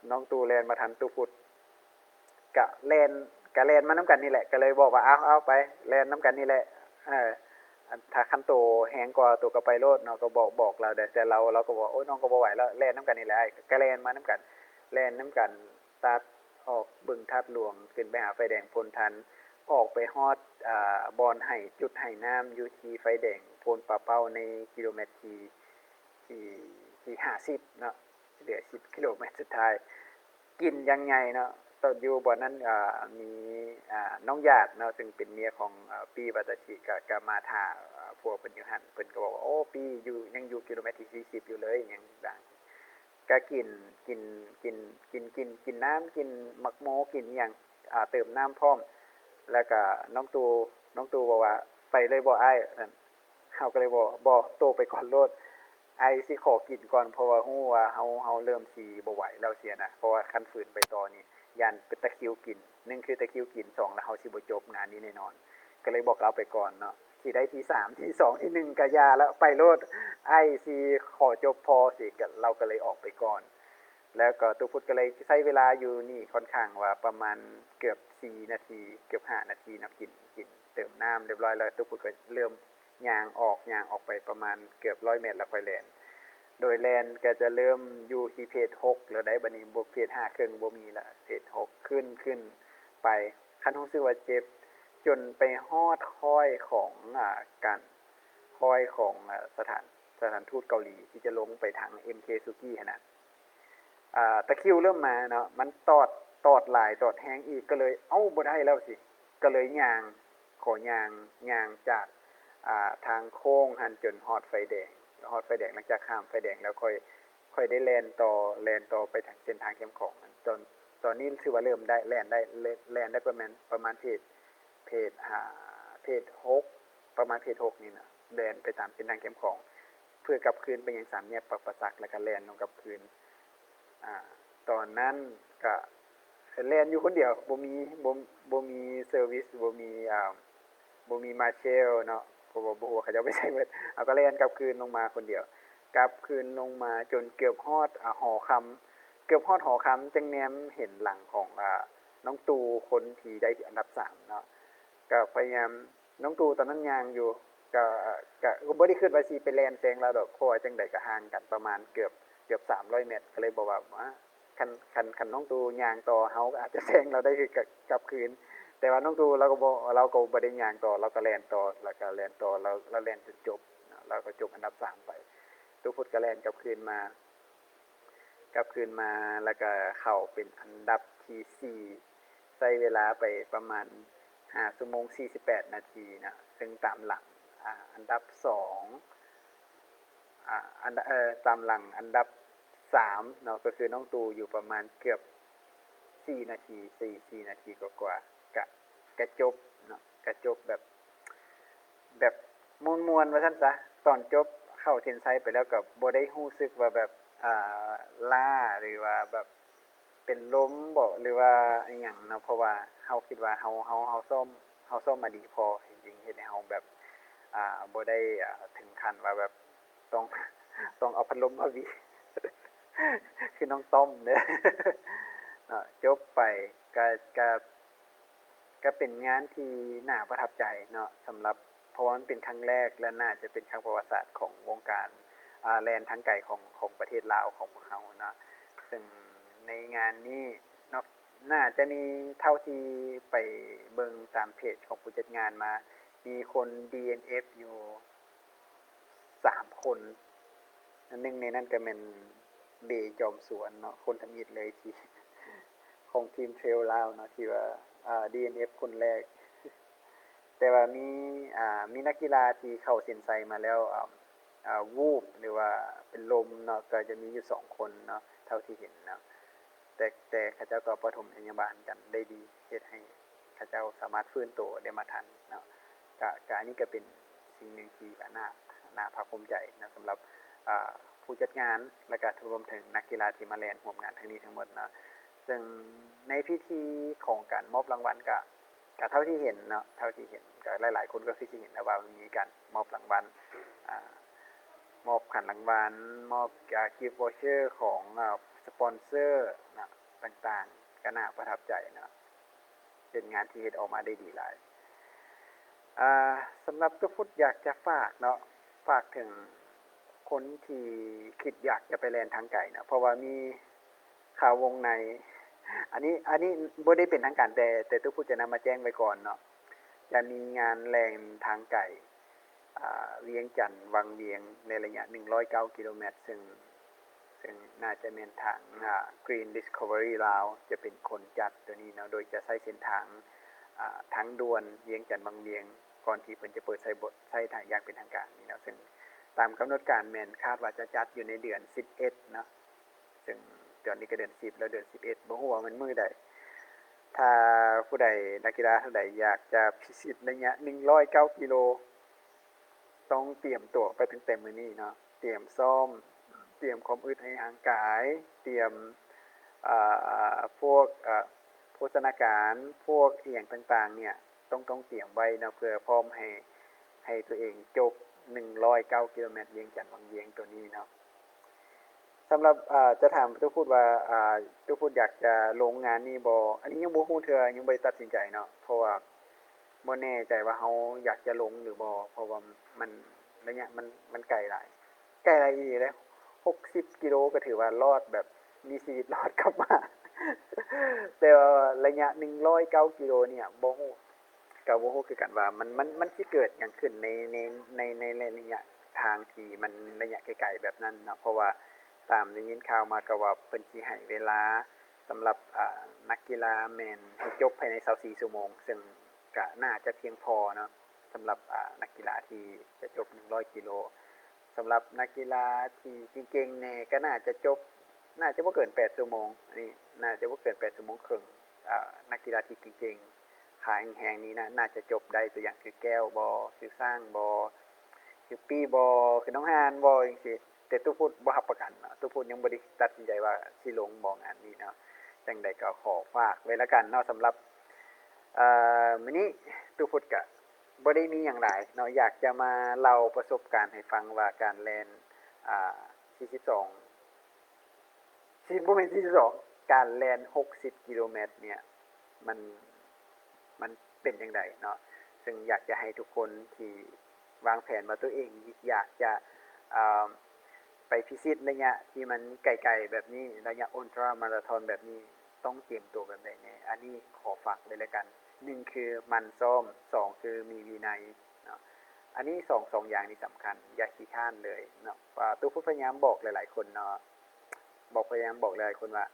ນ້ອງຕູແລ່ນມາທັນ ຕູພຸດ ກະແລ່ນ ກະແລ່ນມານຳກັນນີ້ແຫຼະ ກະເລີຍບອກວ່າ ເອົາ ເອົາໄປ ແລ່ນນຳກັນນີ້ແຫຼະ ເອີ ອັນ ຖ້າຄັນໂຕແຮງກວ່າໂຕກໍໄປໂລດເນາະ ກໍບອກ ບອກລາວໄດ້ ແຕ່ລາວ ລາວກໍບອກ ໂອ້ຍ ນ້ອງກໍບໍ່ໄຫວແລ້ວ ແລ່ນນຳກັນນີ້ແຫຼະ ກະແລ່ນມານຳກັນ ແລ່ນນຳກັນ ຕັດອອກບຶງທາດຫຼວງ ຂຶ້ນໄປຫາໄຟແດງໂພນທັນ ອອກໄປຮອດ ອາ ບ່ອນໄຮ່ ຈຸດໄຮ່ນ້ຳຢູ່ທີ່ໄຟແດງໂພນປາເປົ້າ ໃນກິໂລແມັດທີ ທີ ທີຫ້າສິບເນາະ ເຫຼືອສິບກິໂລແມັດສຸດທ້າຍ ກິນຢ່າງໃຫຍ່ເນາະ. ຕອນຢູ່ບ່ອນນັ້ນ ອາ ມີ ອາ ນ້ອງຢາດເນາະ ເຊິ່ງເປັນເມຍຂອງ ອາ ປີ້ວາຕາຊິ ກະ ກະມາຖ້າ ອາ ຜົວເພິ່ນຢູ່ຫັ້ນ ເພິ່ນກໍບອກວ່າ ໂອ້ ປີ້ຢູ່ ຍັງຢູ່ກິໂລແມັດທີສີ່ສິບຢູ່ເລີຍ ຫຍັງຕ່າງ ກະກິນ ກິນ ກິນ ກິນ ກິນ ກິນນ້ຳ ກິນໝາກໂມ ກິນອີ່ຫຍັງ ອາ ເຕີມນ້ຳພ້ອມ ແລ້ວກະນ້ອງຕູ ນ້ອງຕູບອກວ່າ ໄປເລີຍບໍ່ອ້າຍ ວ່າຊັ້ນ. ເຮົາກໍເລີຍບອກ ບໍ່ ໂຕໄປກ່ອນໂລດ ອ້າຍຊິຂໍກິນກ່ອນ ເພາະວ່າຮູ້ວ່າເຮົາ ເຮົາເລີ່ມຊິບໍ່ໄຫວແລ້ວຊີ້ນະ ເພາະວ່າຄັນຝືນໄປຕໍ່ນີ້ ຢ້ານເປັນຕະຄຣິວກິນ ໜຶ່ງຄືຕະຄຣິວກິນ ສອງລະເຮົາຊິບໍ່ຈົບງານນີ້ແນ່ນອນ ກໍເລີຍບອກລາວໄປກ່ອນເນາະ ຊິໄດ້ທີສາມ ທີສອງ ທີໜຶ່ງກະຢ່າລະ ໄປໂລດ ອ້າຍຊິຂໍຈົບພໍຊິ ກະ ລາວກໍເລີຍອອກໄປກ່ອນ. ແລ້ວກໍຕູ້ພຸດກໍເລີຍໃຊ້ເວລາຢູ່ນີ້ຂ້ອນຂ້າງວ່າປະມານເກືອບສີ່ນາທີ ເກືອບຫ້ານາທີເນາະ ກິນ ກິນເຕີມນ້ຳຮຽບຮ້ອຍແລ້ວ ຕູ້ພຸດກໍເລີ່ມຍ່າງອອກ ຍ່າງອອກໄປປະມານເກືອບຮ້ອຍແມັດແລ້ວຄ່ອຍແລ່ນ ໂດຍແລ່ນກໍຈະເລີ່ມຢູ່ທີ່ເພຈຫົກແລ້ວໃດ໋ ບາດນີ້ບໍ່ ເພຈຫ້າເຄິ່ງບໍ່ມີລະ ເພຈຫົກຂຶ້ນ ຂຶ້ນໄປ ຄັນຮູ້ສຶກວ່າເຈັບ ຈົນໄປຮອດຄ້ອຍຂອງ ອາ ການ ຄ້ອຍຂອງ ອາ ສະຖານ ສະຖານທູດເກົາຫຼີທີ່ຈະລົງໄປທາງເອັມເຄສຸກີຫັ້ນນະ ອາ ຕະຄຣິວເລີ່ມມາເນາະ ມັນຕອດ ຕອດຫຼາຍຕອດແຮງອີກ ກໍເລີຍ ເອົ້າ ບໍ່ໄດ້ແລ້ວຊິ ກໍເລີຍຍ່າງ ຂໍຍ່າງ ຍ່າງຈາກ ອາ ທາງໂຄ້ງຫັ້ນຈົນຮອດໄຟແດງ ຮອດໄຟແດງ ຫຼັງຈາກຂ້າມໄຟແດງແລ້ວ ຂ້ອຍ ຂ້ອຍໄດ້ແລ່ນຕໍ່ ແລ່ນຕໍ່ໄປທາງເສັ້ນທາງແຄມຂອງ ຕອນ ຕອນນີ້ຖືວ່າເລີ່ມໄດ້ ແລ່ນໄດ້ ແລ່ນ ແລ່ນໄດ້ປະມານ ປະມານເພຈ ເພຈ ອາ ເພຈຫົກ ປະມານເພຈຫົກນີ້ນະ ແລ່ນໄປຕາມເສັ້ນທາງແຄມຂອງ ເພື່ອກັບຄືນໄປຍັງສາມແຍກປາກປາສັກ ແລ້ວກະແລ່ນລົງກັບຄືນ ອາ ຕອນນັ້ນກະແລ່ນຢູ່ຄົນດຽວ ບໍ່ມີ ບໍ່ ບໍ່ມີເຊີວິສ ບໍ່ມີ ອາ ບໍ່ມີມາເຊວເນາະ ເພາະວ່າບໍ່ຮູ້ວ່າເຂົາເຈົ້າໄປໃສໝົດ ເຮົາກໍແລ່ນກັບຄືນລົງມາຄົນດຽວ ກັບຄືນລົງມາຈົນເກືອບຮອດ ອາ ຫໍຄຳ ເກືອບຮອດຫໍຄຳ ຈຶ່ງແນມເຫັນຫຼັງຂອງ ອາ ນ້ອງຕູ ຄົນທີ່ໄດ້ອັນດັບສາມເນາະ ກໍພະຍາຍາມ ນ້ອງຕູຕອນນັ້ນຍ່າງຢູ່ ກະ ກະ ກະບໍ່ໄດ້ຄິດວ່າຊິໄປແລ່ນແຊງລາວດອກ ເພາະວ່າຈັ່ງໃດກະຫ່າງກັນປະມານເກືອບ ເກືອບສາມຮ້ອຍແມັດ ກະເລີຍບອກວ່າ ອາ ຄັນ ຄັນ ຄັນນ້ອງຕູຍ່າງຕໍ່ ເຮົາອາດຈະແຊງລາວໄດ້ຄືກັບ ກັບຄືນ ແຕ່ວ່ານ້ອງຕູລາວກໍບໍ່ ລາວກໍບໍ່ໄດ້ຍ່າງຕໍ່ ລາວກໍແລ່ນຕໍ່ ແລ້ວກໍແລ່ນຕໍ່ ລາວ ລາວແລ່ນຈົນຈົບ ລາວກໍຈົບອັນດັບສາມໄປ ຕູ້ພຸດກໍແລ່ນກັບຄືນມາ ກັບຄືນມາ ແລ້ວກະເຂົ້າເປັນອັນດັບທີສີ່ ໃຊ້ເວລາໄປປະມານຫ້າຊົ່ວໂມງສີ່ສິບແປດນາທີນະ ເຊິ່ງຕາມຫຼັງ ອາ ອັນດັບສອງ ອາ ອັນ ເອີ ຕາມຫຼັງອັນດັບສາມເນາະ ກໍຄືນ້ອງຕູຢູ່ປະມານເກືອບສີ່ນາທີ ສີ່ ສີ່ນາທີກວ່າໆ ກະ ກະຈົບເນາະ ກະຈົບແບບ ແບບມ່ວນໆ ວ່າຊັ້ນຊະ ຕອນຈົບເຂົ້າເສັ້ນໄຊໄປແລ້ວກໍບໍ່ໄດ້ຮູ້ສຶກວ່າແບບ ອ່າ ລ້າ ຫຼືວ່າແບບເປັນລົມບໍ ຫຼືວ່າອີ່ຫຍັງເນາະ ເພາະວ່າເຮົາຄິດວ່າເຮົາ ເຮົາ ເຮົາຊ້ອມ ເຮົາຊ້ອມມາດີພໍ ຈຶ່ງເຮັດໃຫ້ເຮົາແບບ ອ່າ ບໍ່ໄດ້ ອ່າ ເຖິງຂັ້ນວ່າແບບຕ້ອງ ຕ້ອງເອົາພັດລົມມາຫວີດ ຄືນ້ອງຕ້ອມເດີ ເນາະ ຈົບໄປ ກະ ກະ ກະເປັນງານທີ່ໜ້າປະທັບໃຈເນາະ ສຳລັບ ເພາະວ່າມັນເປັນຄັ້ງແລກ ແລະ ໜ້າຈະເປັນຄັ້ງປະຫວັດສາດຂອງວົງການ ອາ ແລ່ນທາງໄກຂອງ ຂອງປະເທດລາວຂອງພວກເຮົາເນາະ ເຊິ່ງໃນງານນີ້ເນາະ ໜ້າຈະມີ ເທົ່າທີ່ໄປເບິ່ງຕາມເພຈຂອງຜູ້ຈັດງານມາ ມີຄົນ ດີເອັນເອັຟ ຢູ່ສາມຄົນ ໜຶ່ງໃນນັ້ນກໍແມ່ນເບ ຈອມສວນເນາະ ຄົນທຳອິດເລີຍທີ່ ຂອງທີມເທຣວລາວເນາະ ທີ່ວ່າ ອາ ດີເອັນເອັຟ ຄົນແລກ ແຕ່ວ່າມີ ອາ ມີນັກກິລາທີ່ເຂົ້າເສັ້ນໄຊມາແລ້ວ ອາ ອາ ວູບ ຫຼືວ່າເປັນລົມເນາະ ກໍຈະມີຢູ່ສອງຄົນເນາະ ເທົ່າທີ່ເຫັນເນາະ ແຕ່ ແຕ່ເຂົາເຈົ້າກໍປະຖົມພະຍາບານກັນໄດ້ດີ ເຮັດໃຫ້ເຂົາເຈົ້າສາມາດຟື້ນໂຕໄດ້ມາທັນເນາະ ກະ ກະອັນນີ້ກໍເປັນສິ່ງໜຶ່ງທີ່ກະໜ້າ ໜ້າພາກພູມໃຈເນາະ ສຳລັບ ອ່າ ຜູ້ຈັດງານ ແລະກະລວມເຖິງນັກກິລາທີ່ມາແລ່ນຮ່ວມງານຄັ້ງນີ້ທັງໝົດເນາະ. ເຊິ່ງໃນພິທີຂອງການມອບລາງວັນກະ ກະເທົ່າທີ່ເຫັນເນາະ ເທົ່າທີ່ເຫັນ ກະຫຼາຍໆຄົນກໍຄືຊິເຫັນແລ້ວວ່າມັນມີການມອບລາງວັນ ອ່າ ມອບຂວັນລາງວັນ ມອບ ອ່າ ກິຟວໍເຊີຂອງ ອ່າ ສະປອນເຊີເນາະ ຕ່າງໆ ກໍໜ້າປະທັບໃຈເນາະ ເປັນງານທີ່ເຮັດອອກມາໄດ້ດີຫຼາຍ. ອ່າ ສຳລັບຕຸພຸດຢາກຈະຝາກເນາະ ຝາກເຖິງຄົນທີ່ຄິດຢາກຈະໄປແລ່ນທາງໄກເນາະ ເພາະວ່າມີຂ່າວວົງໃນ ອັນນີ້ ອັນນີ້ບໍ່ໄດ້ເປັນທາງການ ແຕ່ ແຕ່ຕຸພຸດຈະນຳມາແຈ້ງໄວ້ກ່ອນເນາະ ຈະມີງານແລ່ນທາງໄກ ອ່າ ວຽງຈັນວັງວຽງ ໃນໄລຍະໜຶ່ງຮ້ອຍເກົ້າກິໂລແມັດ ເຊິ່ງ ເຊິ່ງໜ້າຈະແມ່ນທາງ ອ່າ Green Discovery ລາວ ຈະເປັນຄົນຈັດໂຕນີ້ເນາະ ໂດຍຈະໃຊ້ເສັ້ນທາງ ອ່າ ທາງດ່ວນວຽງຈັນວັງວຽງ ກ່ອນທີ່ເພິ່ນຈະເປີດໃຊ້ ໃຊ້ທາງຢ່າງເປັນທາງການນີ້ເນາະ. ເຊິ່ງຕາມກຳນົດການແມ່ນຄາດວ່າຈະຈັດຢູ່ໃນເດືອນສິບເອັດເນາະ ເຊິ່ງຕອນນີ້ກໍເດືອນສິບແລ້ວ ເດືອນສິບເອັດ ບໍ່ຮູ້ວ່າແມ່ນມື້ໃດ. ຖ້າຜູ້ໃດ ນັກກິລາຜູ້ໃດຢາກຈະພິຊິດໄລຍະໜຶ່ງຮ້ອຍເກົ້າກິໂລ ຕ້ອງຕຽມຕົວໄປຕັ້ງແຕ່ມື້ນີ້ເນາະ ຕຽມຊ້ອມ ຕຽມຄວາມອຶດໃຫ້ຮ່າງກາຍ ຕຽມ ອ່າ ພວກ ອ່າ ໂພຊະນາການ ພວກອີ່ຫຍັງຕ່າງໆເນຍ ຕ້ອງ ຕ້ອງຕຽມໄວ້ເນາະ ເພື່ອພ້ອມໃຫ້ ໃຫ້ຕົວເອງຈົບໜຶ່ງຮ້ອຍເກົ້າກິໂລແມັດວຽງຈັນວັງວຽງໂຕນີ້ເນາະ. ສຳລັບ ອ່າ ຈະຖາມຕຸພຸດວ່າ ອ່າ ຕຸພຸດຢາກຈະລົງງານນີ້ບໍ່? ອັນນີ້ຍັງບໍ່ຮູ້ເທື່ອ ຍັງບໍ່ໄດ້ຕັດສິນໃຈເນາະ ເພາະວ່າບໍ່ແນ່ໃຈວ່າເຮົາຢາກຈະລົງຫຼືບໍ່ ເພາະວ່າມັນ ໄລຍະມັນ ມັນໄກຫຼາຍ ໄກຫຼາຍອີ່ຫຼີເດ້. ຫົກສິບກິໂລກໍຖືວ່າລອດ ແບບມີຊີວິດລອດກັບມາ ແຕ່ວ່າໄລຍະໜຶ່ງຮ້ອຍເກົ້າກິໂລເນຍ ບໍ່ຮູ້ ກໍບໍ່ຮູ້ຄືກັນວ່າມັນ ມັນ ມັນຊິເກີດຫຍັງຂຶ້ນໃນ ໃນ ໃນ ໃນໄລຍະທາງທີ່ມັນໄລຍະໄກໆແບບນັ້ນເນາະ ເພາະວ່າຕາມໄດ້ຍິນຂ່າວມາກໍວ່າເພິ່ນຊິໃຫ້ເວລາສຳລັບ ອ່າ ນັກກິລາແມ່ນໃຫ້ຈົບພາຍໃນຊາວສີ່ຊົ່ວໂມງ ເຊິ່ງກໍໜ້າຈະພຽງພໍເນາະ ສຳລັບ ອ່າ ນັກກິລາທີ່ຈະຈົບໜຶ່ງຮ້ອຍກິໂລ. ສຳລັບນັກກິລາທີ່ເກັ່ງໆແດ່ກໍໜ້າຈະຈົບ ໜ້າຈະບໍ່ເກີນແປດຊົ່ວໂມງ ອັນນີ້ໜ້າຈະບໍ່ເກີນແປດຊົ່ວໂມງເຄິ່ງ. ອ່າ ນັກກິລາທີ່ເກັ່ງໆ ຂາແຮງໆນີ້ນະ ໜ້າຈະຈົບໄດ້ ຕົວຢ່າງຄືແກ້ວບໍ ຄືຊ້າງບໍ ຄືປີ້ບໍ ຄືນ້ອງຮ່ານບໍ ຈັ່ງຊີ້. ແຕ່ຕຸພຸດບໍ່ຮັບປະກັນເນາະ ຕຸພຸດຍັງບໍ່ໄດ້ຕັດສິນໃຈວ່າຊິລົງບໍ່ງານນີ້ເນາະ. ຈັ່ງໃດກໍຂໍຝາກໄວ້ລະກັນເນາະ ສຳລັບ ເອ່ອ ມື້ນີ້ຕຸພຸດກະບໍ່ໄດ້ມີຫຍັງຫຼາຍເນາະ ຢາກຈະມາເລົ່າປະສົບການໃຫ້ຟັງວ່າການແລ່ນ ອ່າ ສີ່ສິບສອງ ຊິບໍ່ແມ່ນສີ່ສິບສອງ ການແລ່ນຫົກສິບກິໂລແມັດເນຍ ມັນ ມັນເປັນຈັ່ງໃດເນາະ. ເຊິ່ງຢາກຈະໃຫ້ທຸກຄົນທີ່ວາງແຜນວ່າຕົວເອງຢາກຈະ ເອ່ອ ໄປພິຊິດໄລຍະທີ່ມັນໄກໆແບບນີ້ ໄລຍະ Ultra Marathon ແບບນີ້ ຕ້ອງຕຽມຕົວແບບໃດແດ່? ອັນນີ້ຂໍຝາກໄວ້ລະກັນ. ໜຶ່ງຄືໝັ່ນຊ້ອມ ສອງຄືມີວິໄນເນາະ. ອັນນີ້ສອງ ສອງຢ່າງນີ້ສຳຄັນ ຢ່າຂີ້ຄ້ານເລີຍເນາະ. ວ່າ ຕຸພຸດພະຍາຍາມບອກຫຼາຍໆຄົນເນາະ ບອກ ພະຍາຍາມບອກຫຼາຍໆຄົນວ່າ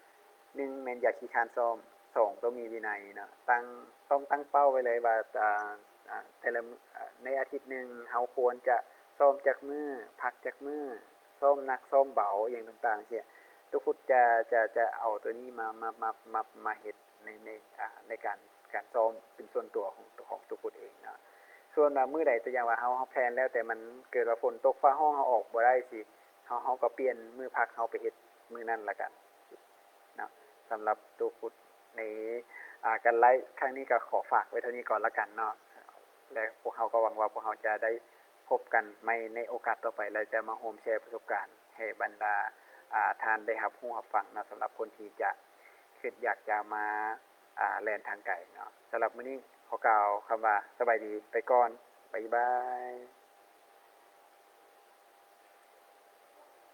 ໜຶ່ງແມ່ນຢ່າຂີ້ຄ້ານຊ້ອມ ສອງຕ້ອງມີວິໄນເນາະ ຕັ້ງ ຕ້ອງຕັ້ງເປົ້າໄວ້ເລີຍວ່າ ອ່າ ອ່າ ແຕ່ລະມື້ ອ່າ ໃນອາທິດໜຶ່ງເຮົາຄວນຈະຊ້ອມຈັກມື້ ພັກຈັກມື້ ຊ້ອມໜັກຊ້ອມເບົາ ອີ່ຫຍັງຕ່າງໆ ຈັ່ງຊີ້. ຕຸພຸດຈະ ຈະ ຈະເອົາໂຕນີ້ມາ ມາ ມາ ມາ ມາເຮັດໃນ ໃນ ອ່າ ໃນການ ການຊ້ອມເປັນສ່ວນຕົວຂອງ ຂອງຕຸພຸດເອງເນາະ. ສ່ວນວ່າມື້ໃດ ຕົວຢ່າງວ່າເຮົາ ເຮົາແພລນແລ້ວ ແຕ່ມັນເກີດວ່າຝົນຕົກຟ້າຮ້ອງ ເຮົາອອກບໍ່ໄດ້ຊີ້ ເຮົາ ເຮົາກໍປ່ຽນມື້ພັກເຮົາໄປເຮັດມື້ນັ້ນລະກັນເນາະ. ສຳລັບຕຸພຸດໃນ ອ່າ ການໄລຟ໌ຄັ້ງນີ້ກໍຂໍຝາກໄວ້ເທົ່ານີ້ກ່ອນລະກັນເນາະ ແລະ ພວກເຮົາກໍຫວັງວ່າພວກເຮົາຈະໄດ້ພົບກັນໃໝ່ໃນໂອກາດຕໍ່ໄປ ແລະ ຈະມາຮ່ວມແຊປະສົບການໃຫ້ບັນດາ ອ່າ ທ່ານໄດ້ຮັບຮູ້ຮັບຟັງເນາະ ສຳລັບຄົນທີ່ຈະຄິດຢາກຈະມາ ອ່າ ແລ່ນທາງໄກເນາະ. ສຳລັບມື້ນີ້ຂໍກ່າວຄຳວ່າສະບາຍດີໄປກ່ອນ ບາຍບາຍ.